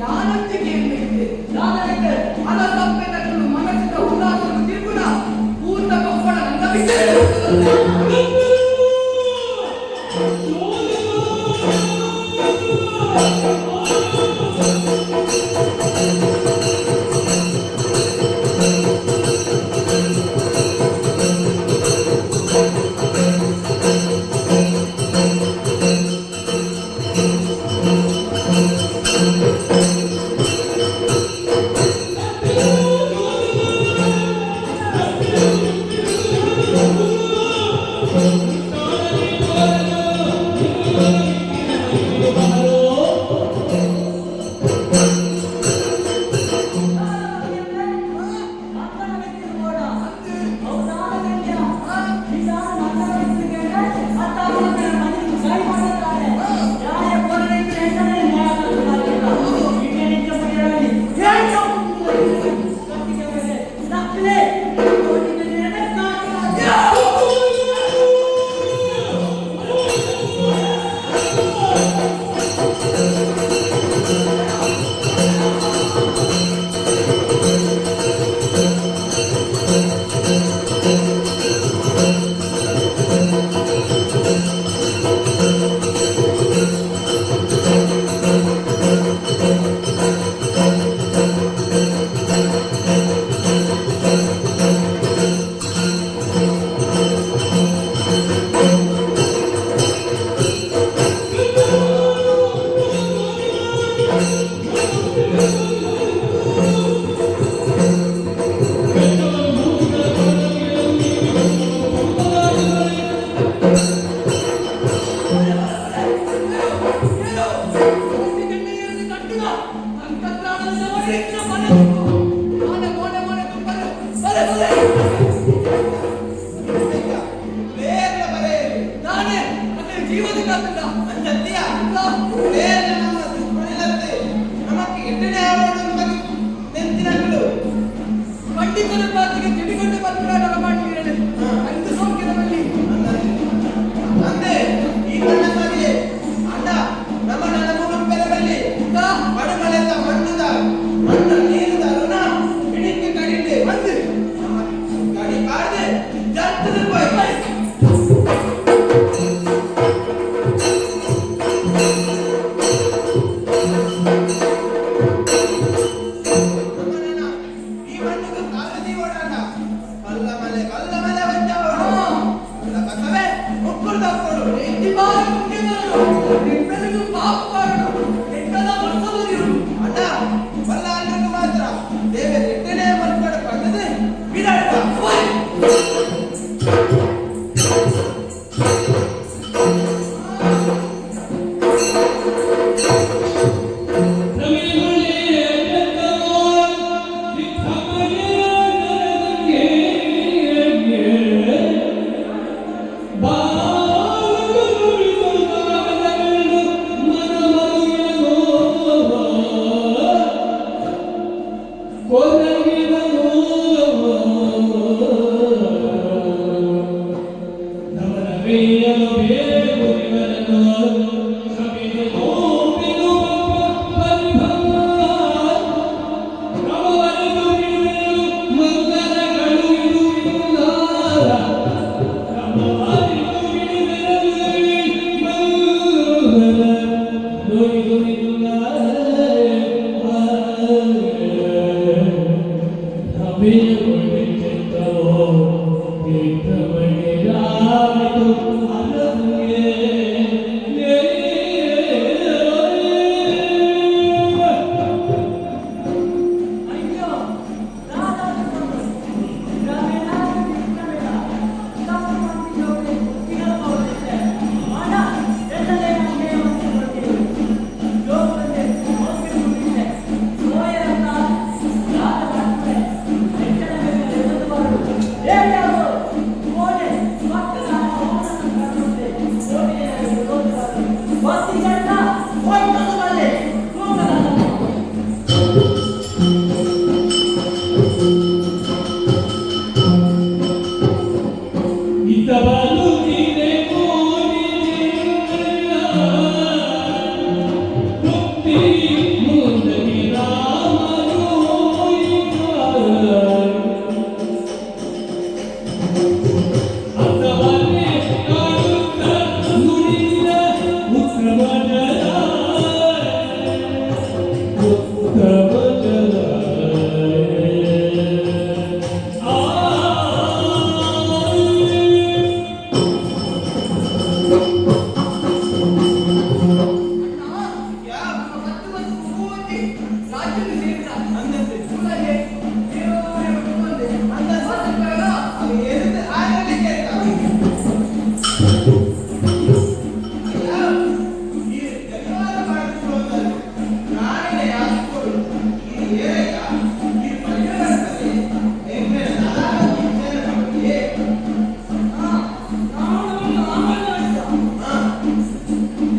ಯಾನೊಂದಿಗೆ ದಾದನೆಗೆ ಅಲಸಪ್ಪೆನಕಲು ಮನಸ್ಸಿನ ಉಲ್ಲಾಸನು ತಿರುಗುಣ ಪೂತ ಕೊಪ್ಪಳ ನನ್ನ ಬಿಟ್ಟರೆ. ಪಂಡಿತರ ಮಾತಿಗೆ ತಿಳಿಗೊಂಡು ಬಂದ ಮಾಡಿದ್ದೇನೆ ಅಂದು ಸೌಖ್ಯದಲ್ಲಿ. ಅಂದೆ ಈ ಬಣ್ಣ ಸಾಗಿದೆ ಅಣ್ಣ ನಮ್ಮ ನನ್ನ ಮೂಲ ಬೆಲೆದಲ್ಲಿ ಮಡುಮಳೆಲ್ಲ ಮಣ್ಣುದ ಮಣ್ಣು ನೀರುದ ಋಣ ಹಿಡಿಕೆ ಕಡಿಂಡೆ ಅಂದು ನಮ್ಮ ಗಡಿ ಪಾಡ್ದೆ ಜತ್ತದ ಪೋಯ್. ರಾಜ್ಯದ ಸೇರಿದ ಅಂದಂತೆ. ಕೂಡಲೇ ದೇವರೇ ಬಂದೆ. ಅಂದಂತೆ. ಮಾತನಾಡ. ಅವು ಏನಿದೆ ಆಗಲಿಕ್ಕೆ ಈ ಜಗವಾದ ಮಾಡಿಕೊಳ್ಳುವುದನ್ನು ನಾಡಿನ ಯಾಸ್ಕೊಡು. ಈ ಏರಯ್ಯ, ಈ ಪರಿಗಣನೆ ಎಂಬೆ ನಾಲ್ಕು ವಿಚಾರ ಮಾಡಿ. ಆ, ನಾನು ಆನಂದ. ಹಾ.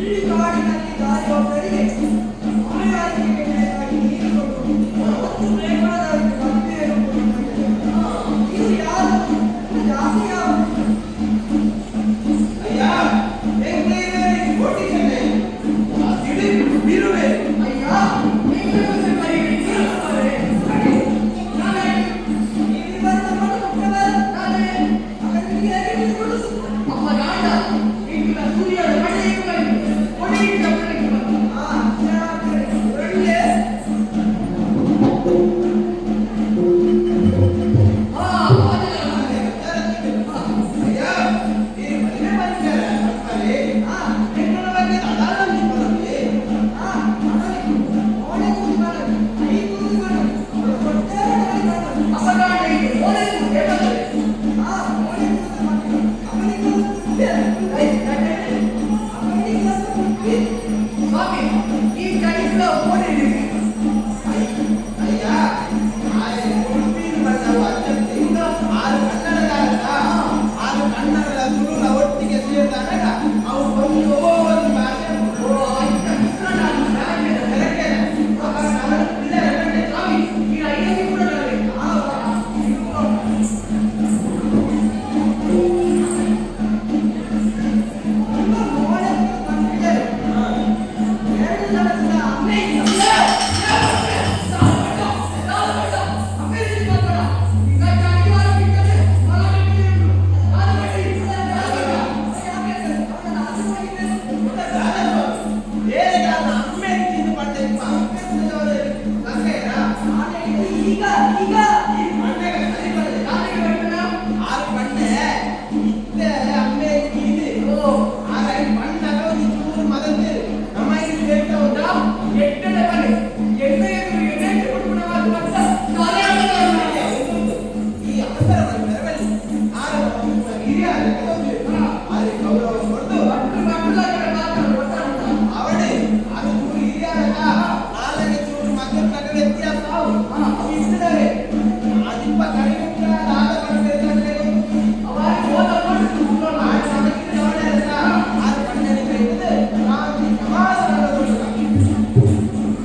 ಈ ಕಾಡಿನಲ್ಲಿ ದಾರಿಯೊಬ್ಬರಿಗೆ ಹೊಣೆಗಾರಿಕೆಗೆ ಬೇಕಾಗಿ ನೀರು ಕೊಡು ಮತ್ತು ಬೇಕಾದವರಿಗೆ ಮದುವೆಯನ್ನು ಕೊಡು. ಇದು ಯಾರು? ಇದು ಜಾತಿ ಯಾವುದು? ಅಯ್ಯ, ಎಂಗ್ಲೇನರಿ ಕೋಟಿ ಚೆನ್ನೈ. ತಿಳಿ ಬೀರುವೆ. ಅಯ್ಯ, ನಿನ್ನ ಕೈಗೆ ನೀರು ಕೊಡುತ್ತಾರೆ. ಅಡಿ, ನಾನೇ. ನೀವಿಬ್ಬರು ನಮ್ಮನ್ನು ಮುಟ್ಟಬಾರದು. ನಾನೇ. ಅವರಿಗೆ ಹೇಗೆ ನೀರು ಕೊಡಿಸು? ಅಪ್ಪ ಗಾಂಡ, ಇಂದಿನ ಸೂರ್ಯನ ಕಡೆಗೆ ಬಂದು, ಕೊನೆಗೆ ಕಡೆಗೆ ಬಂದು. ಆ, ಒಳ್ಳೆ. ಆ, ಆದರ. ಅಯ್ಯ, ಈ ಮದುವೆ ಮನುಷ್ಯರ ಮಕ್ಕಳೇ, ಆ, ಹೆಣ್ಣನ ಬಗ್ಗೆ ಅದಾಲಲ್ಲಿ ಬರಲಿ. ಆ, ಅವನಿಗೆ ಕೋಣೆ ಕೂತ್ಕೊಳ್ಳೋದು, ಕೈ ಕೂತ್ಕೊಳ್ಳೋದು, ಅವಳು ಕೊಟ್ಟರೆ ನೋಡಿಕೊಳ್ಳೋದು. ಅಪಗಾಂಡ ಇದು ಮೋರೆಗೂ ಹೇಳುತ್ತದೆ. ಆ, ಮೋರೆ ಕೂತ್ಕೊಳ್ಳೋದು, ಅವನಿಗೂ ತುಪ್ಪಿ ಅದು. I, ನಟನೆ. ಅವನಿಗೂ ತುಪ್ಪಿ. ಸ್ವಾಮಿ, ಈ ಕೈಗಳ ಮೋರೆ ಇದೆ. ಅಯ್ಯ, ಆಯ್ ಉಡುಪಿನ ಬಣ್ಣವು ಅತ್ಯಂತ ಆರು ಕನ್ನಡದಾರರ, ಆರು ಕನ್ನಡದ ತುಳುನ ಒಟ್ಟಿಗೆ ಸೇರಿದಾಗ ಅವು ಒಂದು ಒಂದು ಭಾಷೆ. ಓ, ಇಂಥ ಮಿಶ್ರಣ ಯಾಕೆ? ಬೆಳಗ್ಗೆ ಅವರ ಅವರ ಪಿಳ್ಳೆಯ ಕಂಡೆ. ಸ್ವಾಮಿ, ಈ ಐದನೇ ಕೂಡ ನನಗೆ. ಆ, ಇದು ನಿಮ್ಮ ಮೋರೆ ಬಂದಿದ್ದಾರೆ. ಎರಡು ಜನದ ಅಮ್ಮೆ ಇಲ್ಲ. ಬೇರೆ ಕಾರಣ ಅಮ್ಮೆ ಇದು ಪಂಡ ಇಪ್ಪ ಅಮ್ಮೆ ಲಂಕೆಯರ. ಈಗ ಈಗ ಈ ಪಂಡೆಗೆ ಸರಿ ಬರಲಿ. ಆರು ಪಂಡೆ ಇತ್ತೆ ಅಮ್ಮೆ ಇದು ಆಗ ಈ ಪಣ್ಣಗ ಒಂದು ಚೂರು ಮದಂತೇರು ನಮ್ಮ ಇಲ್ಲಿ ಹೇಳ್ತಾ ಉಂಟಾ. ಈ ಅವಸರವನ್ನು ಬೆರವಲ್ಲಿ ಆರು ಹಿರಿಯ ಆದ್ರೆ ಗೌರವ ಕೊಟ್ಟು ಅವಳೇ ಅದು ಚೂರು ಹಿರಿಯರಲ್ಲ ನಾಲ್ಗೆ ಚೂರು ಮಗನ ವ್ಯತ್ಯಾಸ ಅವು ಅವು ಇರ್ತವೆ ಅದಿಪ್ಪ ಕಡಿಮೆ ಆದ ಕಡಿಮೆ. ಆರು ಪಣ್ಣನಿಗೆ ಇರ್ತದೆ ಶಾಂತಿ ಸಮಾಧಾನ.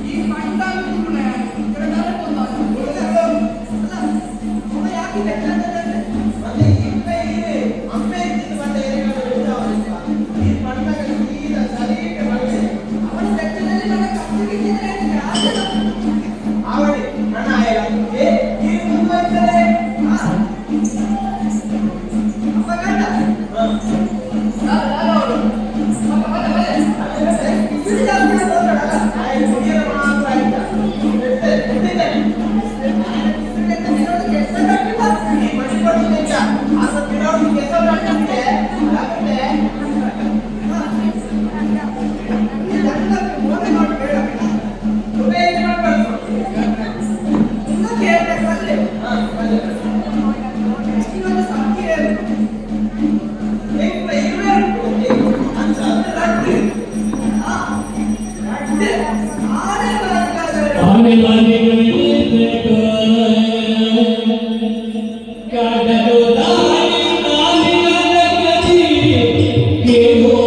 ಈ ಪಂಡ ಯಾಕೆ ಬೆಟ್ಟದಂದ್ರೆ ಮತ್ತೆ ಇಪ್ಪ ಇರಿ ಅಮ್ಮೆ ಇದ್ದಿದ್ದು ಮತ್ತೆ ಏನೇನು ಹೇಳ್ತಾವಲ್ಲ ಈ ಪಣ್ಣಗ ಸೀದಾ ಸರಿ ಬಂದೆ. ಅವನ ಬೆಟ್ಟದಲ್ಲಿ ನನ್ನ ಕತ್ತಿಗೆ ಆವಡಿ ನನ್ನ ಆಯಲ್ಲ ಏ ಈ ಮುಂದುವರಿಸಲೇ. ಅಪಗಂಡ. ಆನೆ ಕಾಡಲು ದಾರಿ ನಾಲಿನ ಗತಿ ಕೇಳೋ.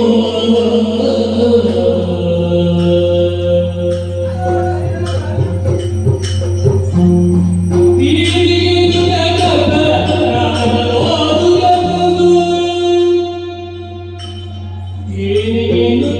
ಏನೇನು.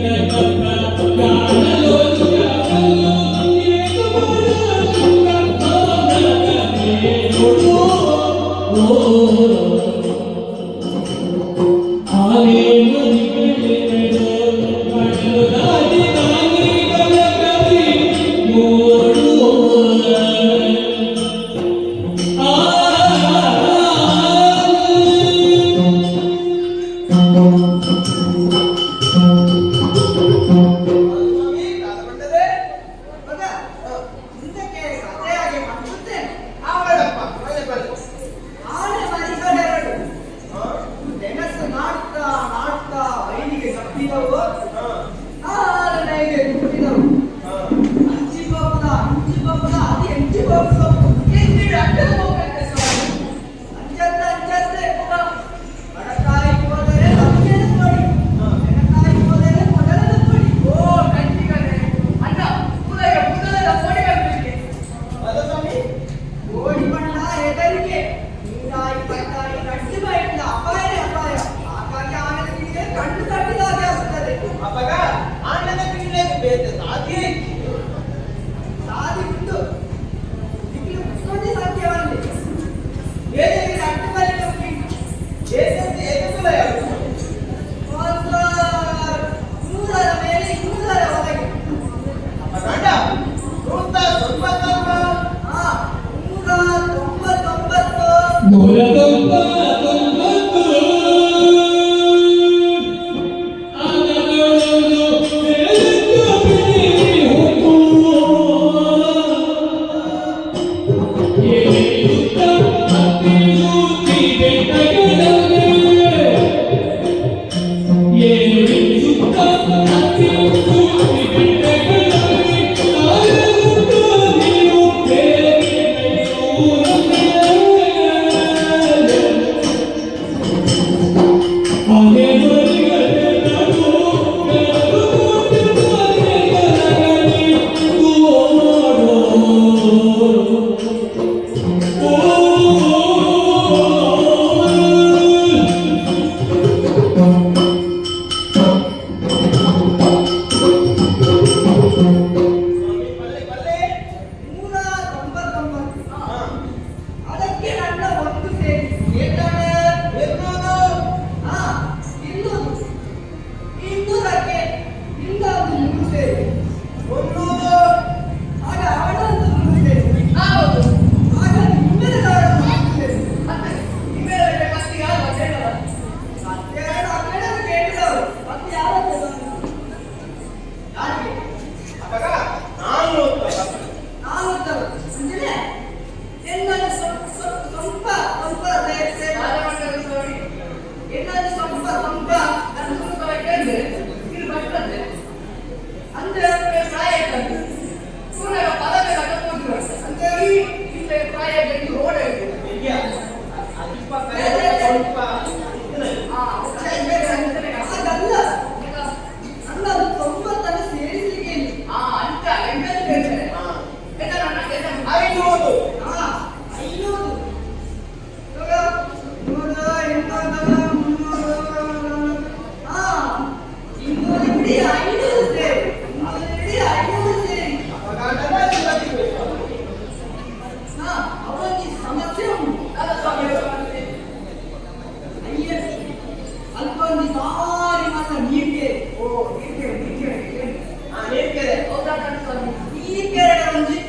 ಈ ಕೆರಡೆ ಒಂಜಿ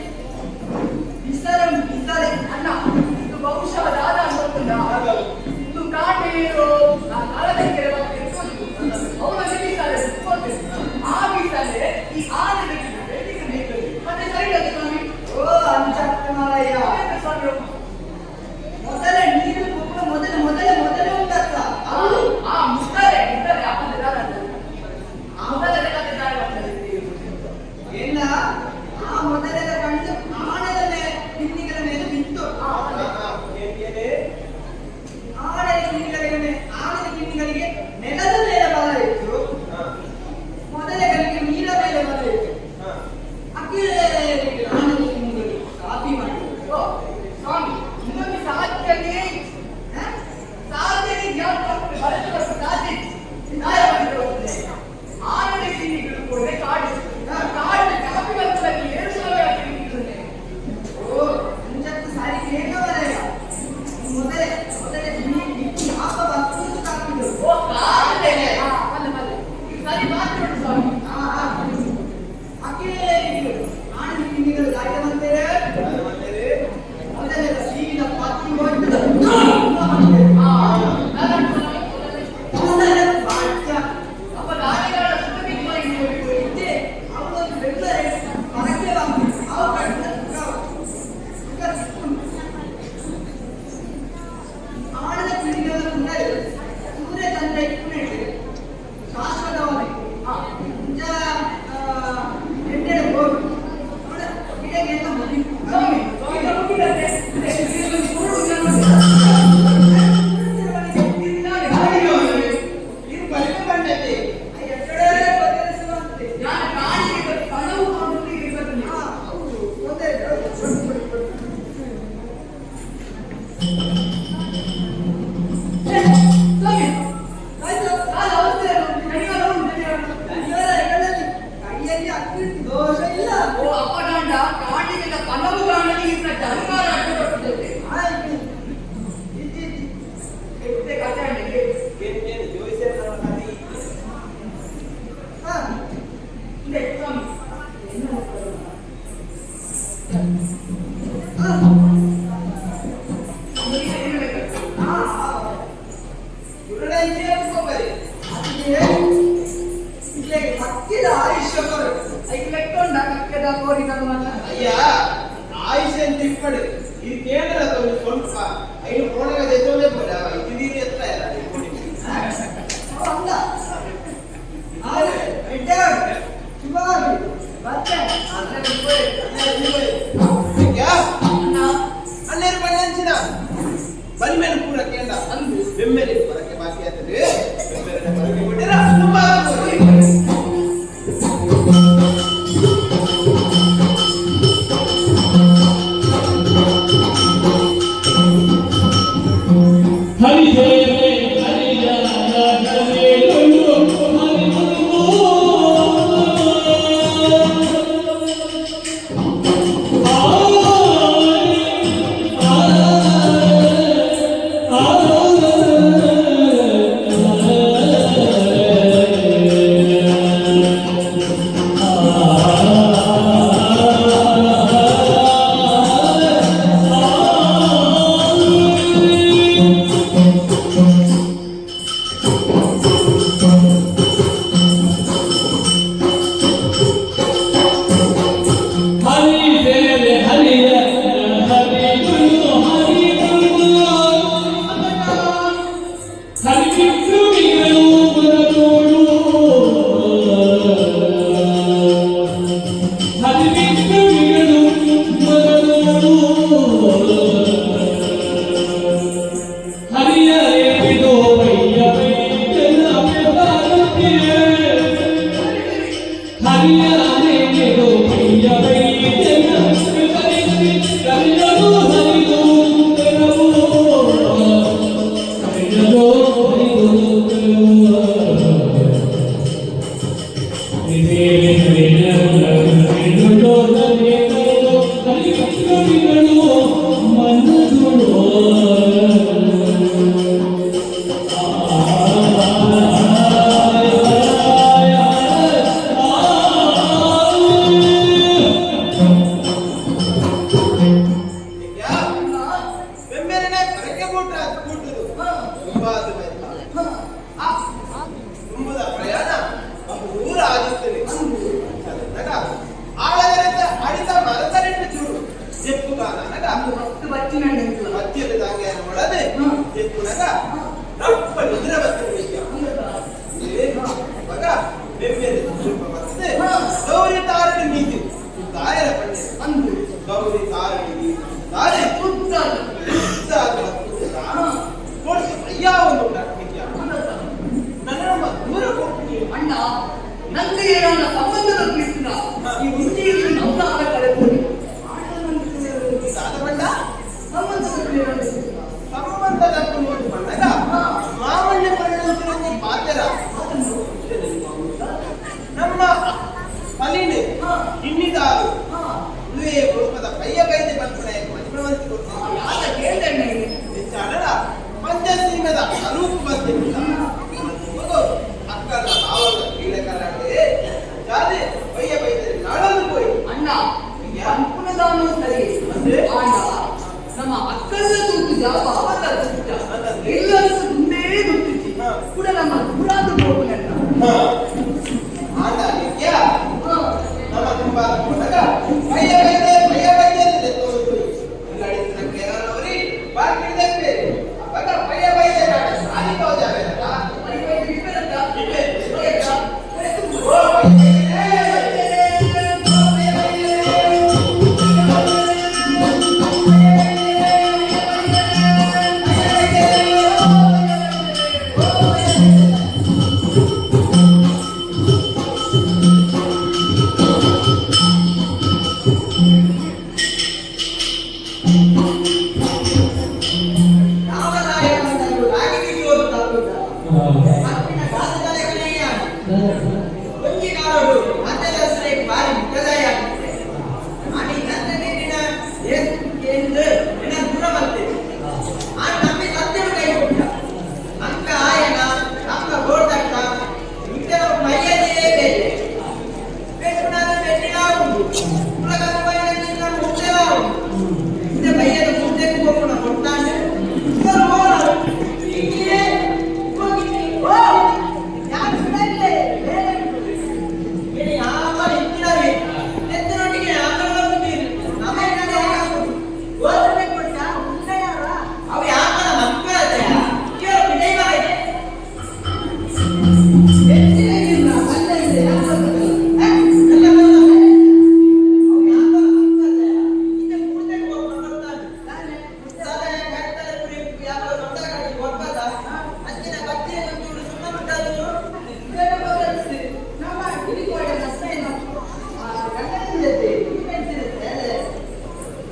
ವಿಸರ. ಆಯುಷ್ಯ ಅಯ್ಯ, ಆಯುಷ್ಯ ಅಂತ ಇಪ್ಪಡು. ಇದು ಕೇಂದ್ರ ಒಂದು ಸ್ವಲ್ಪ ಐನು ಫೋನಾಗ ದೆತ್ತೊಂದೇ ಪೋಡ ಇದು ಎತ್ತ ಅಲ್ಲ ಅಲ್ಲೇರು ಬಣ್ಣಂಚಿನ ಬಲಿಮೇಲೆ ಪೂರ ಕೇಂದ್ರ ಬೆಮ್ಮೆಲೆ ಬರಕ್ಕೆ ಬಾಕಿ ಆಗ್ತದೆ. ಬೆಮ್ಮೆಲೆ ಬರಕ್ಕೆ ಕೊಟ್ಟಿರ ತುಂಬಾ. ಹರಿ ಜಯ ಹರಿ ಹರಿ ಹರಿ ಜಯ ಹರಿ ಹರಿ ಹರಿ ಹರಿ ವಿಷ್ಣುವಿಗಳು ಮನದೋಳು ಹರಿ ವಿಷ್ಣುವಿಗಳು ಮನದೋಳು ಹರಿಯ ಏನಿದೋ ವೈಯ ವೈದ್ಯನ ವ್ಯವಹಾರಕ್ಕೆ ಹರಿಯ ಏನಿದೋ ವೈಯ ವೈದ್ಯನ ಹರಿಯಲು ಹರಿದು ತೆರವು ಹರಿಯಲು ಹರಿದು ಮನದುಳು. ಬೆಮ್ಮೆಲೆ ಬರಕ್ಕೆ ಕೊಟ್ಟ ಕೂಟುದು ತುಂಬಾ ತುಂಬುದ ಪ್ರಯಾಣ ಬಹು ದೂರ ಆಗುತ್ತದೆ. ಆಳದರಿಂದ ಅಡಿತ ಮರತರೆಟ್ಟು ಚೂರು ಜೆಪ್ಪು ಕಾನಗ ಮಧ್ಯದ ದಾಂಗೆ ಒಳದೆ ಜೆಪ್ಪುನಗ ರಪ್ಪ ನಿದ್ರ ಬರ್ತದೆ. ಮಗ ಬೆಮ್ಮೆಲೆ ಸ್ವಲ್ಪ ಬರ್ತದೆ. ಗೌರಿ ತಾರಣಿ ಮೀತಿ ತಾಯರ ಪಂಡೆ ಗೌರಿ ತಾರಣಿ ಮೀತಿ ತಾರೆ ಉದ್ದ ಕೊಡ್ತು ಅಯ್ಯ ಒಂದು ಉಂಟಾಗ್ತಿದ್ಯಾ ನನ್ನ ನಮ್ಮ ದೂರ ಕೊಡ್ತೀನಿ. ಅಣ್ಣ, ನಂಗೆ ಏನಾನ ಸಂಬಂಧದ ಕೃಷ್ಣ ಈ ಉಂಟಿಯಲ್ಲಿ ನಮ್ಮ ಆದ ಕಳೆದುಕೊಂಡು ಸಾದ ಬಣ್ಣ ಸಂಬಂಧದ ಸಂಬಂಧದ ಬಣ್ಣಗ ಮಾಮಣ್ಣ ಪರಿಣಮಿಸಿರುವ ಪಾತ್ರ ನಮ್ಮ ಪಲಿನೆ ಇನ್ನಿದಾರು ಇದುವೇ ರೂಪದ ಪಯ್ಯ ಕೈದೆ ಪಲ್ಪನೆ ಮಜ್ಮವಂತಿ ಕೊಡ್ತೀನಿ. ಕೇಳ್ದೆ. ಹೆಚ್ಚಾಡಲ ಪಂಚಸೀಮದ ಅರೂಪು ಬಂದಿಲ್ಲ ಮಗು ಅಕ್ಕನ ಭಾವದ ಕೀಳಕರಾಡೆ ಜಾದೆ ಪಯ್ಯ ಬೈದರೆ ನಾಳನ್ನು ಹೋಯಿ. ಅಣ್ಣ, ಅನ್ಪುನದಾನು ಸರಿ. ಆಂಡ ನಮ್ಮ ಅಕ್ಕನ ತೂತು ಜಾವ ಅವತ್ತ ತೂತ ಎಲ್ಲರಿಗೂ ತುಂಬೇ ದುಟ್ಟಿಸಿ ಕೂಡ ನಮ್ಮ ದೂರಾದ ಹೋಗುನಣ್ಣ. ಆಂಡ ನಿತ್ಯ ನಮ್ಮ ತುಂಬಾ ಕೊಟ್ಟಾಗ ಪಯ್ಯ ಬೈದೆ ಪಯ್ಯ ಬೈದೆ ಅಂತ ತೋರಿತು ಇಲ್ಲಡಿಸಿದ ಕೇರಳವರಿ ಬಾಕಿಡಿದಂತೆ ಅವಾಗ ಪಯ್ಯ ಬೈದೆ ನಾಡ ಸಾಲಿ ಹೋಜಾವೆಲ್ಲ. ಓ ಪಯ್ಯ ಬೈದೆ. ಇಂದೆ ಬಯ್ಯದ ಮುಂದೆಗೆ ಹೋಗೋಣ ಕೊಟ್ಟಾಂಡೆ ಇಬ್ಬರು ಹೋಗೋಣ. ಇಲ್ಲಿಯೇ ಹೋಗಿ. ಓ, ಯಾರು ಸುಡಲ್ಲೇ? ಬೇರೆ ಇನ್ನು ಯಾವ ಇತ್ತಿನವೇ ನೆತ್ತಿನೊಟ್ಟಿಗೆ ಆಕಳ ಬಂದಿದ್ದೀರಿ. ನಮ್ಮ ಏನಾದ್ರು ಹಾಕು. ಓದಬೇಕು ಕೊಟ್ಟ ಉಂಡೆಯಾರ? ಅವು ಯಾಕನ ಮಕ್ಕಳತ್ತೆ ಕೇಳು ಬಿಡೈ ಬಾಯಿ. ಹೆಚ್ಚಿನ ಇಲ್ಲ, ಅಲ್ಲ ಇಲ್ಲ, ಯಾರು ಗೊತ್ತಿಲ್ಲ. ಎಲ್ಲ ಬಂದ. ಅವು ಯಾಕನ ಮಕ್ಕಳತ್ತೆ ಇಂದೆ ಕೂಡ್ತೆಗೆ ಹೋಗೋಣ ಬರ್ತಾನೆ. ತಾನೇ? ಸಾದಾಯ ಕೈತಲೆ ಪುರಿ ಯಾವ ದೊಡ್ಡ ಕಡೆ ಕೊಡ್ಬಾರ್ದ. ಅಂಚಿನ ಬಚ್ಚಿನ ಒಂಚೂರು ಸುಣ್ಣ ಬಿಟ್ಟದ್ದು. ಬೇರೆ ಬದಲಿಸಿ. ನಮ್ಮ ಕಿರಿಕೋಡೆ ನಷ್ಟೇನು? ಆ, ಗಂಡನ ಜೊತೆ ಇರುತ್ತೆ.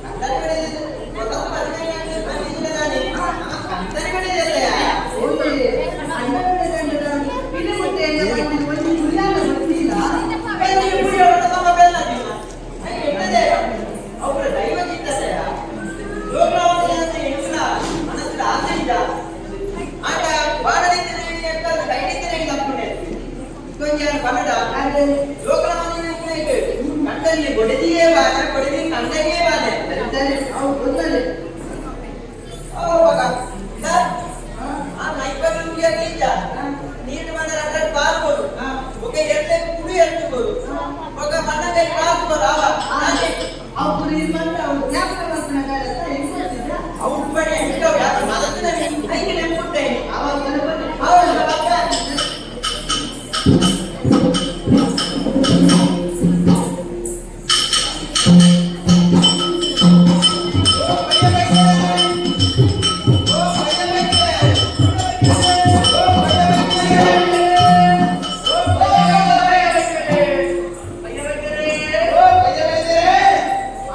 ಕಂಡರಿ ಕಡೆ ಹೊಸ ಪರಿಣಾಮ ಬಂದಿಲ್ಲ ತಾನೆ. ಕಂಡರಿ ಕಡೆ ಇದೆಯಲ್ಲ. ಓಯ್, ಅಣ್ಣನ ಗಂಡನ ಪಿಲಿಮುಟ್ಟೆಯನ್ನು ಬಂದು ಒಂದು ಕುರಿಯಾನ ಗೊತ್ತಿಲ್ಲ. ಬೆಲ್ಲ ಪುರಿಯವರ ತಮ್ಮ ಬೆಲ್ಲ ನೀವು. ಅಯ್ಯ, ಎಟ್ಟದೆ? ಅವರ ದೈವ ಚಿತ್ತತೆಯ. ಲೋಕರಾವಣೆಯಂತೆ ಹೆಂಗಲ ಮನಸ್ಸಿನ ಆಸೆ ಇದ್ದ. ಆಟ ಬಾಡಲಿದ್ದರೆ ಎಕ್ಕಲ್ಲ, ಕೈಲಿದ್ದರೆ ತಪ್ಪುಂಡೆ. ಕೊಂಚ ಕನ್ನಡ ಅದೇ. ಲೋಕರಾವಣೆ ಕಂಡಲ್ಲಿ ಬೊಡೆದಿಯೇ ಬಾಲೆ, ಬೊಡೆದಿ ಕಂಡನಿಯೇ ಬಾಲೆ. ಸರಿ, ಅವು ಗೊತ್ತಲ್ಲ. ಅವಾಗ ಆ ನೈಪರ್ಯ ಇದ್ದ ನೀರು ಮನೆ ಅಡ್ಡ ಪಾಲ್ ಕೊಡು. ఒక ಎಡ್ಲೆ ಕುಡಿ ಎಡ್ತು ఒక ಮಣ್ಣಗೆ ಪಾಲ್ ಕೊಡು ಅವ ನಾನೇ. ಅವು ಕುರಿ ಬಂದು ಅವು ಜ್ಞಾಪಕ ಮಾಡ್ಕೊಳಕ್ಕಾಗತ್ತ? ಹೆಂಗ್ ಗೊತ್ತಿದ್ದ? ಅವು ಉಪ್ಪಣೆ ಹಿಟ್ಟವು ಯಾಕೆ ಮದತ್ತಿನ ಐಕೆ ನೆಂಪುಟ್ಟೇನೆ. ಅವಾಗ ಬರೋಬ್ಬರಿ. ಹೌದು ಅಪ್ಪ.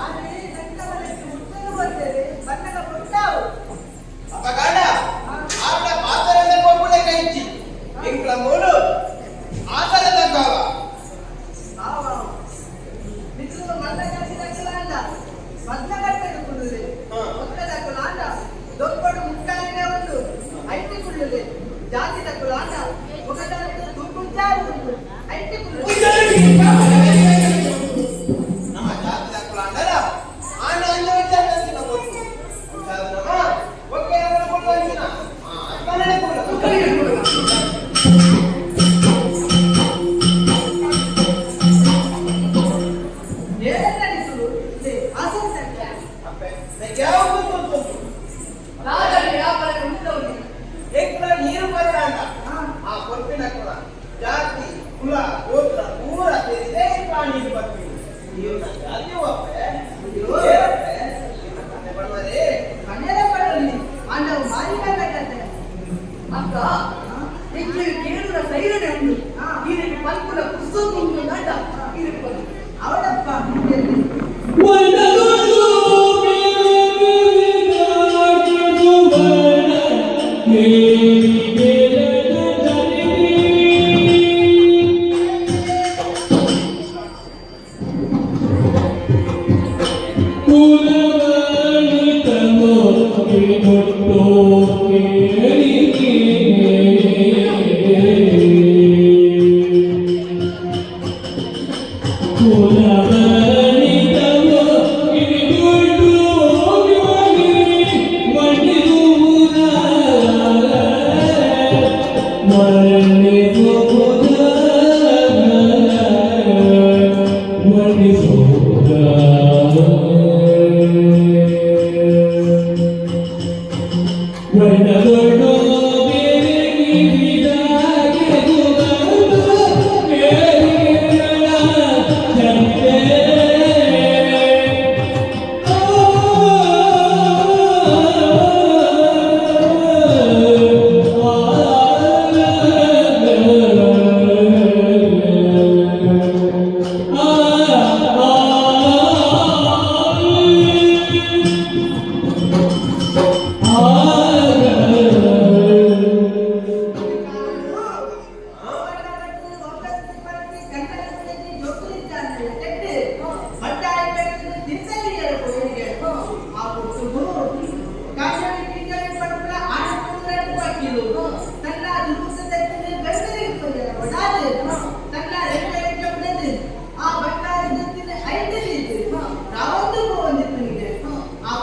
ಆದ್ರೆ ಗಂಡ ಮನೆಗೆ ಮುಟ್ಟಲು ಬರ್ತೇವೆ, ಬಣ್ಣದ ಕೊಟ್ಟಾವು. ಅಪಗಾಡ ಆರ್ಡ ಪಾತರದ ಕೋಪುಲೆ ಕೈಚಿ ಎಂಕ್ಲ ಮೂಲು ಆತರದ ಕಾವ. ಆವ. ನಿಜಲು ಮಲ್ಲ ಜಾತಿ ದಕ್ಕಲಾಂಡ. ಮದ್ಲ ಕಟ್ಟೆಡು ಕುಳ್ಳುಲೆ. ಒಕ್ಕ ದಕ್ಕಲಾಂಡ. ದೊಪ್ಪಡು ಮುಟ್ಟಾಲಿನೇ ಉಂಡು. ಐತಿ ಕುಳ್ಳುಲೆ. ಜಾತಿ ದಕ್ಕಲಾಂಡ. ಒಗದಾರಿದ ತೂಕುಂಚಾರು ಉಂಡು. ಐತಿ ಕುಳ್ಳುಲೆ. ನಮ್ಮ ಜಾತಿ ದಕ್ಕಲಾಂಡಲ ಆನ ಅಂಜನ ಕೊಟ್ಟು ನಮ್ಮ ಒಕ್ಕೆ ಕೊಟ್ಟು ಅಂಜಿನ ಅಕ್ಕನೇ ಕೊಡು. ಏನೆಲ್ಲ ನಿಜಲು? ಲೇ, ಆಸೆ ತಕ್ಕ. ಅಪ್ಪೆ ಯಾವ ಗೊತ್ತು. ರಾಜನ ವ್ಯಾಪಾರ ಉಂಟವನು. ಎಂಕ್ಲ ನೀರು ಬರೋಣ. ಆ ಕೊಪ್ಪಿನ ಕುಲ ಜಾತಿ ಕುಲ ಗೋತ್ರ ಪೂರ ಸೇರಿದೆ ಪ್ರಾಣಿ ಬರ್ತೀವಿ. ನೀರು ಜಾತಿ ಒಪ್ಪೆ. ಏನಪ್ಪೆ? ಕಣ್ಣೆ ಬಣ್ಣವರೇ. ಕಣ್ಣೆಲ್ಲ ಪಡಲಿ. ಆಂಡವು ಮಾರಿಕ ಕಟ್ಟತೆ. ಅಕ್ಕ, ಎಂಕ್ಲೆಗ್ ಕೇಳುನ ಸೈರಣೆ ಉಂಡು. ಈರೆಗ್ ಪಲ್ಪುನ ಪುಸ್ತಕ ಉಂಡು ನಾಟ ಈರೆಗ್ ಪಲ್ಪು. ಅವಳಪ್ಪ ಎಲ್ಲಿ? ವನದುದು ಮೇಲಿದಾಗಿರುವನ ಮೇಲಿಗೆಲದ ಜನನಿ. ಕುಲವನಿತಮೋ ಕಿರಿಗೊಟ್ಟೋ ಕೇಳಿಕೆ. ಕುಲವನಿತಮೋ ಕಿರಿಗೊಟ್ಟೋ ವರ್ಣಿಸುವುದ ವರ್ಣಿಸುವುದ ವರ್ಣಿಸುವುದ.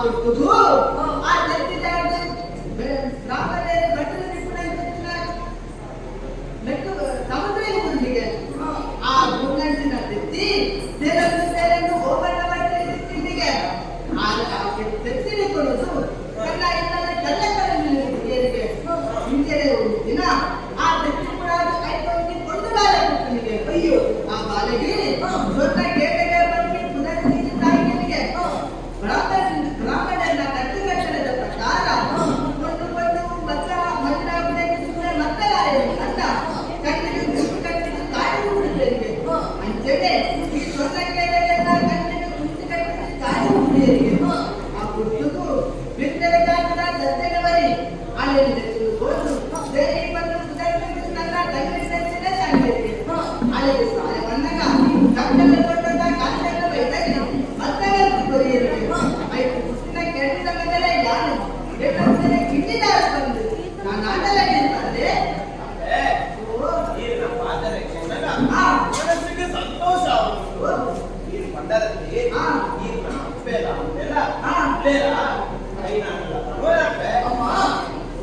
ಪುಟ್ಟುದು ಆ ತೆತ್ತಿದಾದ ಬ್ರಾಹ್ಮಣರ ಭಟ್ಟರ ನಿಪುಣ ಮೆಟ್ಟು ಸಮುದ್ರ ಮುಂದಿಗೆ ಆ ಗುಂಡಂಚಿನ ತೆತ್ತಿ ತೇರನ್ನು ತೇರನ್ನು ಓಬಣ್ಣ ಭಟ್ಟರಿಗೆ ತಿಂಡಿಗೆ ಆ ತೆತ್ತಿನ ಕೊಡುದು ಕನ್ನ ಇಲ್ಲದ ಕಲ್ಲಕರನ್ನು ಹುಡುಗಿಯರಿಗೆ ಹಿಂಜರೆ ಒಂದು ದಿನ ಆ ತೆತ್ತಿ ಕೂಡ ಐದು ಕೊಂಡು ಬಾಲೆ ಪುಟ್ಟನಿಗೆ. ಅಯ್ಯೋ. ಆ ಬಾಲೆಗೆ ದೊಡ್ಡ ಗೇಟೆಗೆ ಬಂದು ಪುನರ್ ತಾಯಿಗೆ ಬ್ರಾಹ್ಮಣನ ಕಟ್ಟುಕಟ್ಟಣದ ಪ್ರಕಾರ ಕೊಂಡು ಬಂದು ಮತ್ತ ಮಹಿಳಾ ಸುಮ್ಮನೆ ಮಕ್ಕಳಾಯರು ಅಂತ ಕಣ್ಣಿಗೆ ಗುಂಪು ಕಟ್ಟಿದ್ದು ತಾಯಿ ಹುಡುಗರಿಗೆ ಅಂಚೆನೆ ಈ ಸ್ವಂತ ಕೇಳೆಗೆಲ್ಲ ಕಣ್ಣಿಗೆ ಗುಂಪು ಕಟ್ಟಿದ್ದು ತಾಯಿ ಹುಡುಗಿಯರಿಗೆ. ಆ ಪುಟ್ಟುಗು ಬಿತ್ತನೆ ಕಾಲದ ಸತ್ಯನ ಬರಿ ಅಲ್ಲಿ ಹೋದು ದೇವಿ ಬಂದು ನನ್ನ ತಂಗಿ ಸಚ್ಚಿನ ತಂಗಿರಿಗೆ ಅಲ್ಲಿಗೆ ಸಾಲ ಬಂದಾಗ ಕಟ್ಟಲೆ ಕೊಟ್ಟಂತ ಕಾಂತನ ಬೈದಾಗ ಮತ್ತಗಂತು ಕೊರಿಯರಿಗೆ ಐದು ಪುಟ್ಟಿನ ಕೆಟ್ಟಿದ ಮೇಲೆ ಯಾರು ಕೆಟ್ಟ ಕಿಟ್ಟಿದಾರ ಬಂದು ನಾನು ಆಟಲ ಹೇಳ್ತಾರೆ. ಅಪ್ಪೆ, ನೀರಿನ ಪಾದರೆ ಕೆನ್ನಗ ಮನಸ್ಸಿಗೆ ಸಂತೋಷ ಆಗುವುದು. ನೀರು ಪಂಡರತಿ ನೀರಿನ ಅಪ್ಪೆಲ ಅಮ್ಮೆಲ ಉಳ್ಳೇಲ ಐನಾನಲ್ಲ ಪರ್ವರಪ್ಪೆ. ಅಮ್ಮ,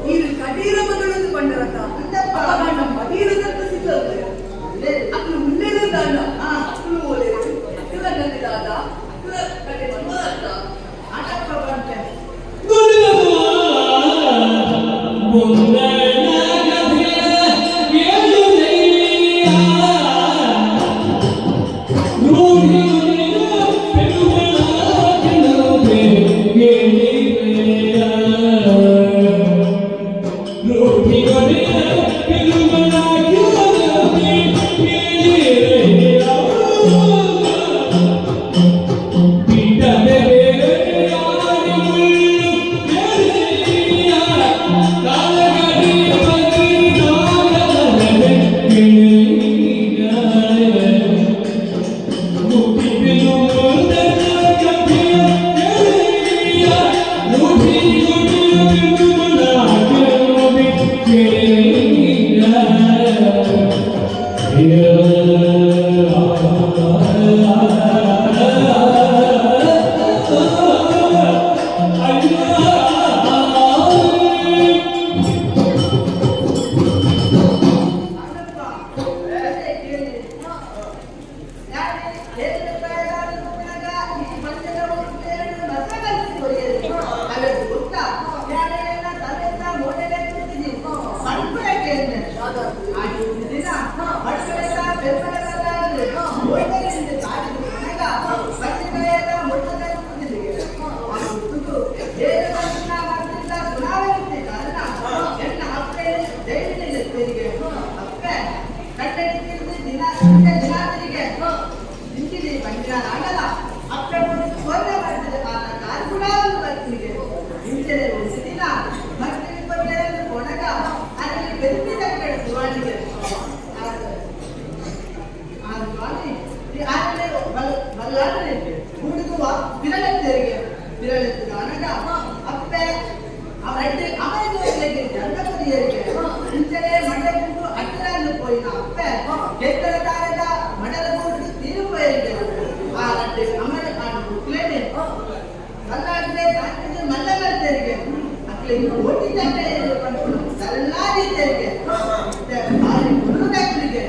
ನೀರು ಕಡೀರ ಮಗಳೊಂದು ಪಂಡರತ. ಅಂತಪ್ಪ. ಅವಾಗ ನಮ್ಮ ಮದೀರದಂತ ಸಿಕ್ಕಲ್ತೆ. ಅಕ್ಲು ಉಳ್ಳೇರು ದಾನ, ಅಕ್ಲು ಓಲೇರು, ಅಕ್ಕಲ ಗಂದಿದಾದ, ಅಕ್ಕಲ ಕಡೆ ಮನ್ಮದ. ಆಟಪ್ಪ ಬಂತೆ. ಆಟಪ್ಪ ಅದೇ ಕೇಳಿ. ಯಾರು ಏಳು ಪ್ರಾಯದ ಮಗನಾಗ ಈ ಪಂಚದ ಎರಡು ಮಸಗಲ್ಸಿ ಕೊರಿಯರು. ಅವೆರಡು ಗೊತ್ತಾ? ಯಾರೆಲ್ಲ ತಲೆತ್ತ ಮೋಡೆಲೆ ಕೂತಿದಿ. ಪಂಪುರ ಕೇಂದ್ರ. ಆ ದಿನ ಬಟ್ಟಲೆಲ್ಲ ಬೆಂಬಲಗಳಾದ್ರೆ ಒಳ್ಳೆಯಿಂದ ತಾಗಿದ ಮನೆಗ ಬಟ್ಟೆಗಳೆಲ್ಲ ಮೊಟ್ಟದ ಕೂತಿದಿಗೆ. ಆ ಹುಟ್ಟುದು ಏಳು ವರ್ಷ ಮಾಡ್ತಿದ್ದ ಗುಣಾವೃತ್ತಿ ಕಾರಣ ಎನ್ನ ಅಪ್ಪೆ ಜೈಲಿನಲ್ಲಿ ತೆರಿಗೆ ಅಪ್ಪೆ ಕಟ್ಟಡಿ ದಿನ ದಿನಾದರಿಗೆ ನಿಂತಿದೆ ಬಂದಿನ ಆಗಲ್ಲ ಅಪ್ಪೆ ಒಂದು ಸ್ವರ್ಣ ಮಾಡ್ತಿದೆ ಆತ ಕಾರ್ ಕೂಡ ಒಂದು ಬರ್ತಿದೆ. ಇಂಚನೆ ಒಂದು ದಿನ ಮತ್ತೆ ಕೊನೆಯನ್ನು ಕೊನಗ ಅಲ್ಲಿ ಬೆಂಕಿ ತಕ್ಕಡೆ ಸುವಾಣಿಗೆ ಆ ಸ್ವಾಮಿ ಈ ಆನೆ ಬಲ್ಲಾದ್ರೆ ಹುಡುಗುವ ಬಿರಳೆತ್ತರಿಗೆ ಬಿರಳೆತ್ತಿದ ಅನಗ ಅಪ್ಪೆ ಅವರಡ್ಡೆ ಅವರಿಗೆ ಜನ್ಮ ಕೊರಿಯರಿಗೆ ಇಂಚನೆ ಮಂಡಗುಂಡು ಅಟ್ಟರನ್ನು ಪೋಯಿನ ಅಪ್ಪೆ ಕೆತ್ತರ ತಾರದ ಮಡಲ ಗೂಡು ತೀರುಪೋಯರಿಗೆ ಆ ರಡ್ಡೆ ಅಮರ ಕಾಣು ಕುಕ್ಲೇನೆ ಬಲ್ಲಾದ್ರೆ ತಾಕಿದ ಮಲ್ಲಗಲ್ತೆರಿಗೆ ಅಕ್ಲಿಗೆ ಓಟಿ ತಟ್ಟೆ ತಲೆಲ್ಲಾರಿ ತೆರಿಗೆ ಭಾರಿ ಗುರುದಾಕ್ಲಿಗೆ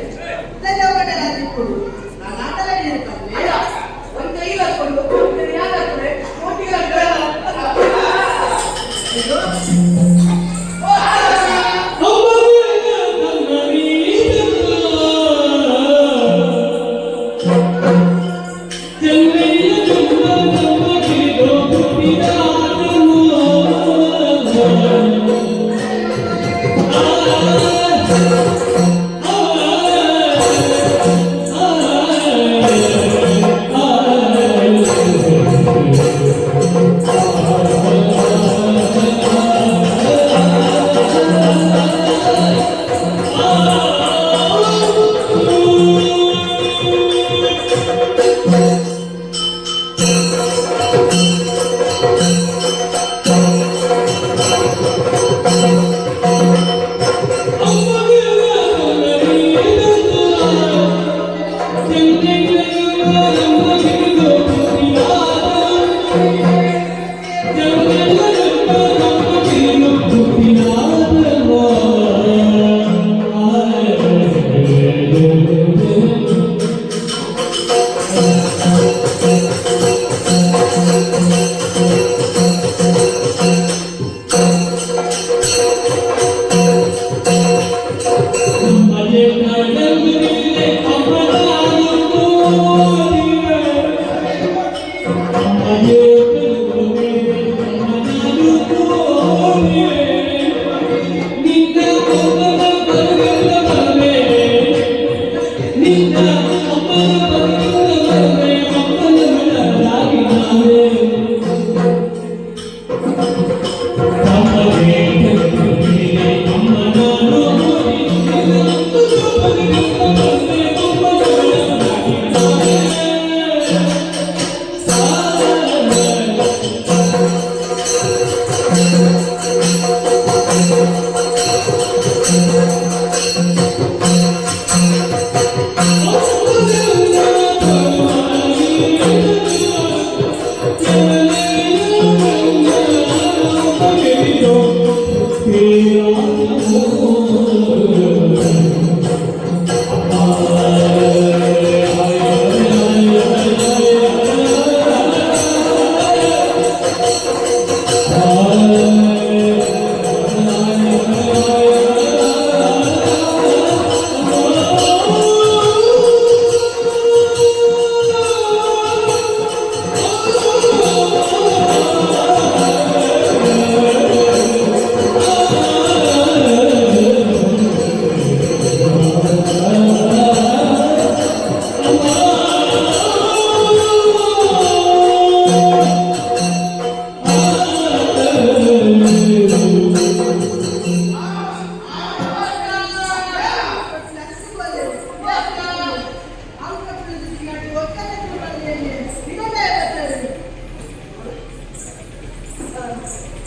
ತಲೆ ಕೊಡು ನಾನು ಆಟಲ ಇರ್ತಾನೆ. ಅಯ್ಯ, ಒಂದ್ ಕೈಲಿ ಹಾಕೊಂಡು ಬೇರೆ ಯಾರು ಹಾಕ್ತಾರೆ? ಕೋಟಿ ಹಾಕ್ತಾರೆ. ಇದು చెల్లయ్య.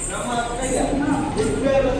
ನಮ್ಮ ಅಕ್ಕಯ್ಯ ಉಡುಪಿಯಲ್ಲ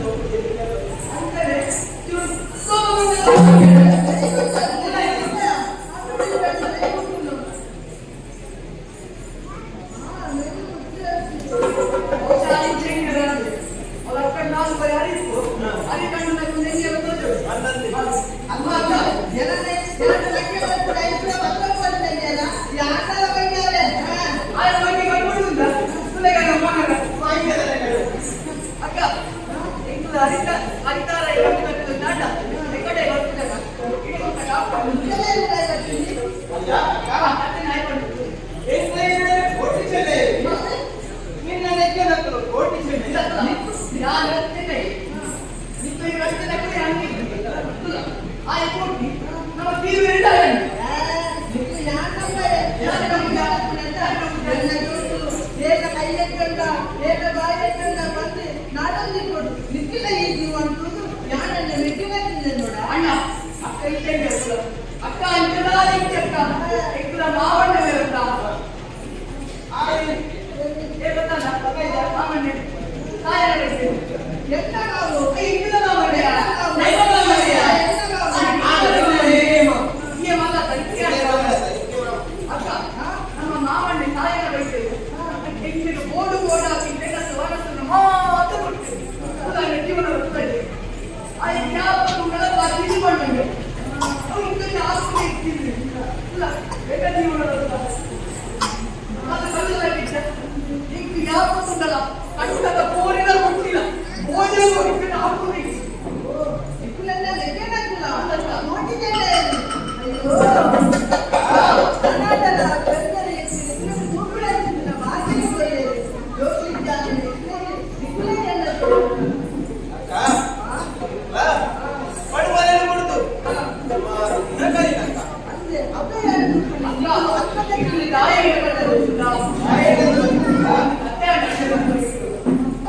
ಅಕ್ಕ ಅಂಚದ ಅಕ್ಕ ಎಂಕುಲ ಮಾವಣ್ಣ ಅಕ್ಕ ನಮ್ಮ ಮಾವಣ್ಣ ತಾಯನ ಬೈತೇವೆ ಎಂಕ್ಲಿಗೆ ಬೋಡು ಬೋಡಾಕಿ ಬೆನಸು ವನಸನ್ನು ಮಾತ್ರ ಕೊಡ್ತೇವೆ ಜೀವನ ಬರ್ತದೆ ಆ ಜ್ಞಾಪಕ ತಿಳಿ ಮಾಡ್ತಂಗೆ ಅವು ಇಂಕಲ್ಲಿ ಆಸ್ತಿ ಇರ್ತಿದ್ವಿ ಇಲ್ಲ ಬೇಗ ಜೀವನ ಅದು ಕಲ್ಲಲಾಗಿದ್ದ ಇಂಕ್ ಜ್ಞಾಪಕ ಉಂಟಲ್ಲ ಕಟ್ಟದ ಕೋರಿನ ಕೊಟ್ಟಿಲ್ಲ ಭೋಜನ ಕೊಟ್ಟಿಲ್ಲ ಹಾಕುದಿಲ್ಲ.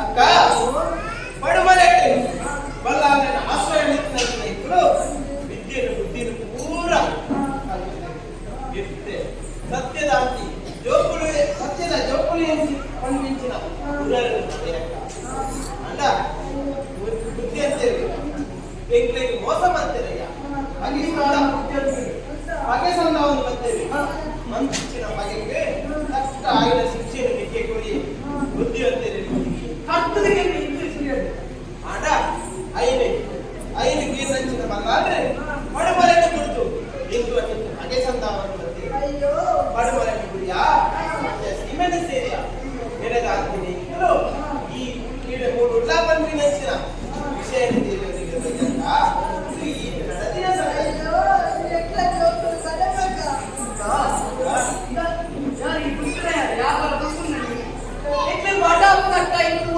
ಅಕ್ಕ ಪಡುಮಲೆಟ್ಟೆ ಬಲ್ಲಾರನ ಆಶ್ರಯ ನಿಂತಿನ ಇಬ್ಬರು ವಿದ್ಯೆಯನ್ನು ಬುದ್ಧಿಯನ್ನು ಪೂರ ಇರ್ತೆ ಸತ್ಯದಾಂತಿ ಜೋಕುಲು ಸತ್ಯದ ಜೋಕುಲು ಎನ್ಸಿ ಪಂಪಿಂಚಿನ ಅಕ್ಕ ಅಂಡ ಬುದ್ಧಿ ಅಂತೇಳಿ ಎಂಕ್ಲೆಗ್ ಮೋಸ ಮಾಡ್ತೇರಯ್ಯ ಬಗೆ ಸಂದವನ್ನು ಬರ್ತೇವೆ ಮಂಚಿನ ಬಗೆಗೆ ತಕ್ಕ ಆಗಿನ ಶಿಕ್ಷೆಯನ್ನು ನಿಕ್ಕೆ ಕೊಡಿ ಬುದ್ಧಿ ಅಂತೇಳಿ ಕರ್ತದಿಗೆ ಇಂಗ್ಲಿಷ್ ಆಡ ಐನೆ ಐನು ಗೀರ್ನಂಚಿನ ಬಲ್ಲಾದ್ರೆ ಪಡುಮಲೆಯನ್ನು ಕುರಿತು ಇಂದು ಬಗೆ ಸಂದಾವನ್ನು ಬರ್ತೇವೆ ಪಡುಮಲೆಯನ್ನು ಗುರಿಯ ಸೀಮೆನ ಸೇರಿಯ ನೆನೆದಾಗ್ತೀನಿ ಇಂಕಲು ಈ ಈಡೆ ಮೂರು ಉಲ್ಲಾ ಬಂದ್ರಿ ನಂಚಿನ ವಿಷಯ ಈ ನಡೆದಿನ ಸಂಗತಿ.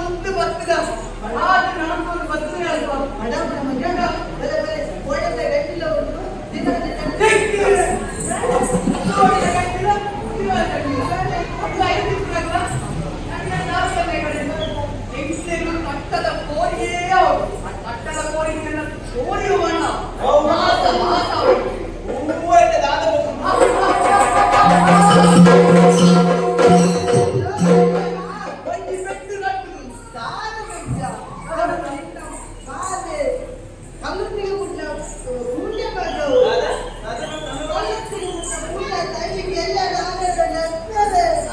ಒಂದು ಬತ್ತದ ಆದ ನಾಲ್ಕು ಬತ್ತದ ಕಟ್ಟದ ಕೋರಿಯೇ ಅವರು ಕಟ್ಟದ ಕೋರಿ ಕೋರಿಯು ಬಣ್ಣ ಮಾಸ ಮಾಸ ಅವರು ಹೂವೈತೆ ದಾದ ಒಂಜಿ ಪೆಟ್ಟು ಕಟ್ಟುದು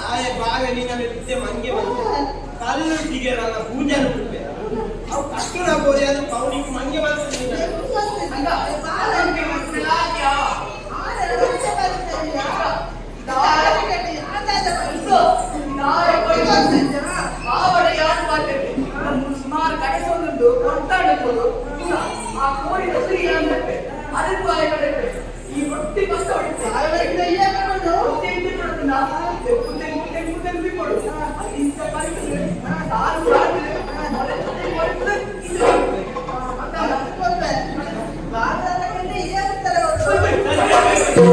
ಆಯ ಬಾವೆ ನೀನ ವಿದ್ಯೆ ಮಂಗೆ ಬಂತು ಕಲ್ಲು ಜಿಗೆ ನನ್ನ ಪೂಜೆನು ಬಿಡ್ಬೆ ಅವು ಕಟ್ಟು ಸುಮಾರು ಕಡೆಸೊಂದುಂಟು ಕೊಟ್ಟಾಡಬಹುದು. ಆ ಕೋಳಿ ಉಸಿರಿ ಅಂತಟ್ಟೆ ಅದಕ್ಕೂ ಆಯ ಕಡೆ ಈ ರೊಟ್ಟಿ ಕಷ್ಟ ಹೊಡಿತು. ತೆಂಪು ತೆಂಪು ತೆಂಪು ತೆಂಪಿ ಕೊಡು ಅದು ಇಂಥ ಪರಿಸ್ಥಿತಿ ಸಾರು ಸಾರು ಮೊರೆ ಇದು. ಿ.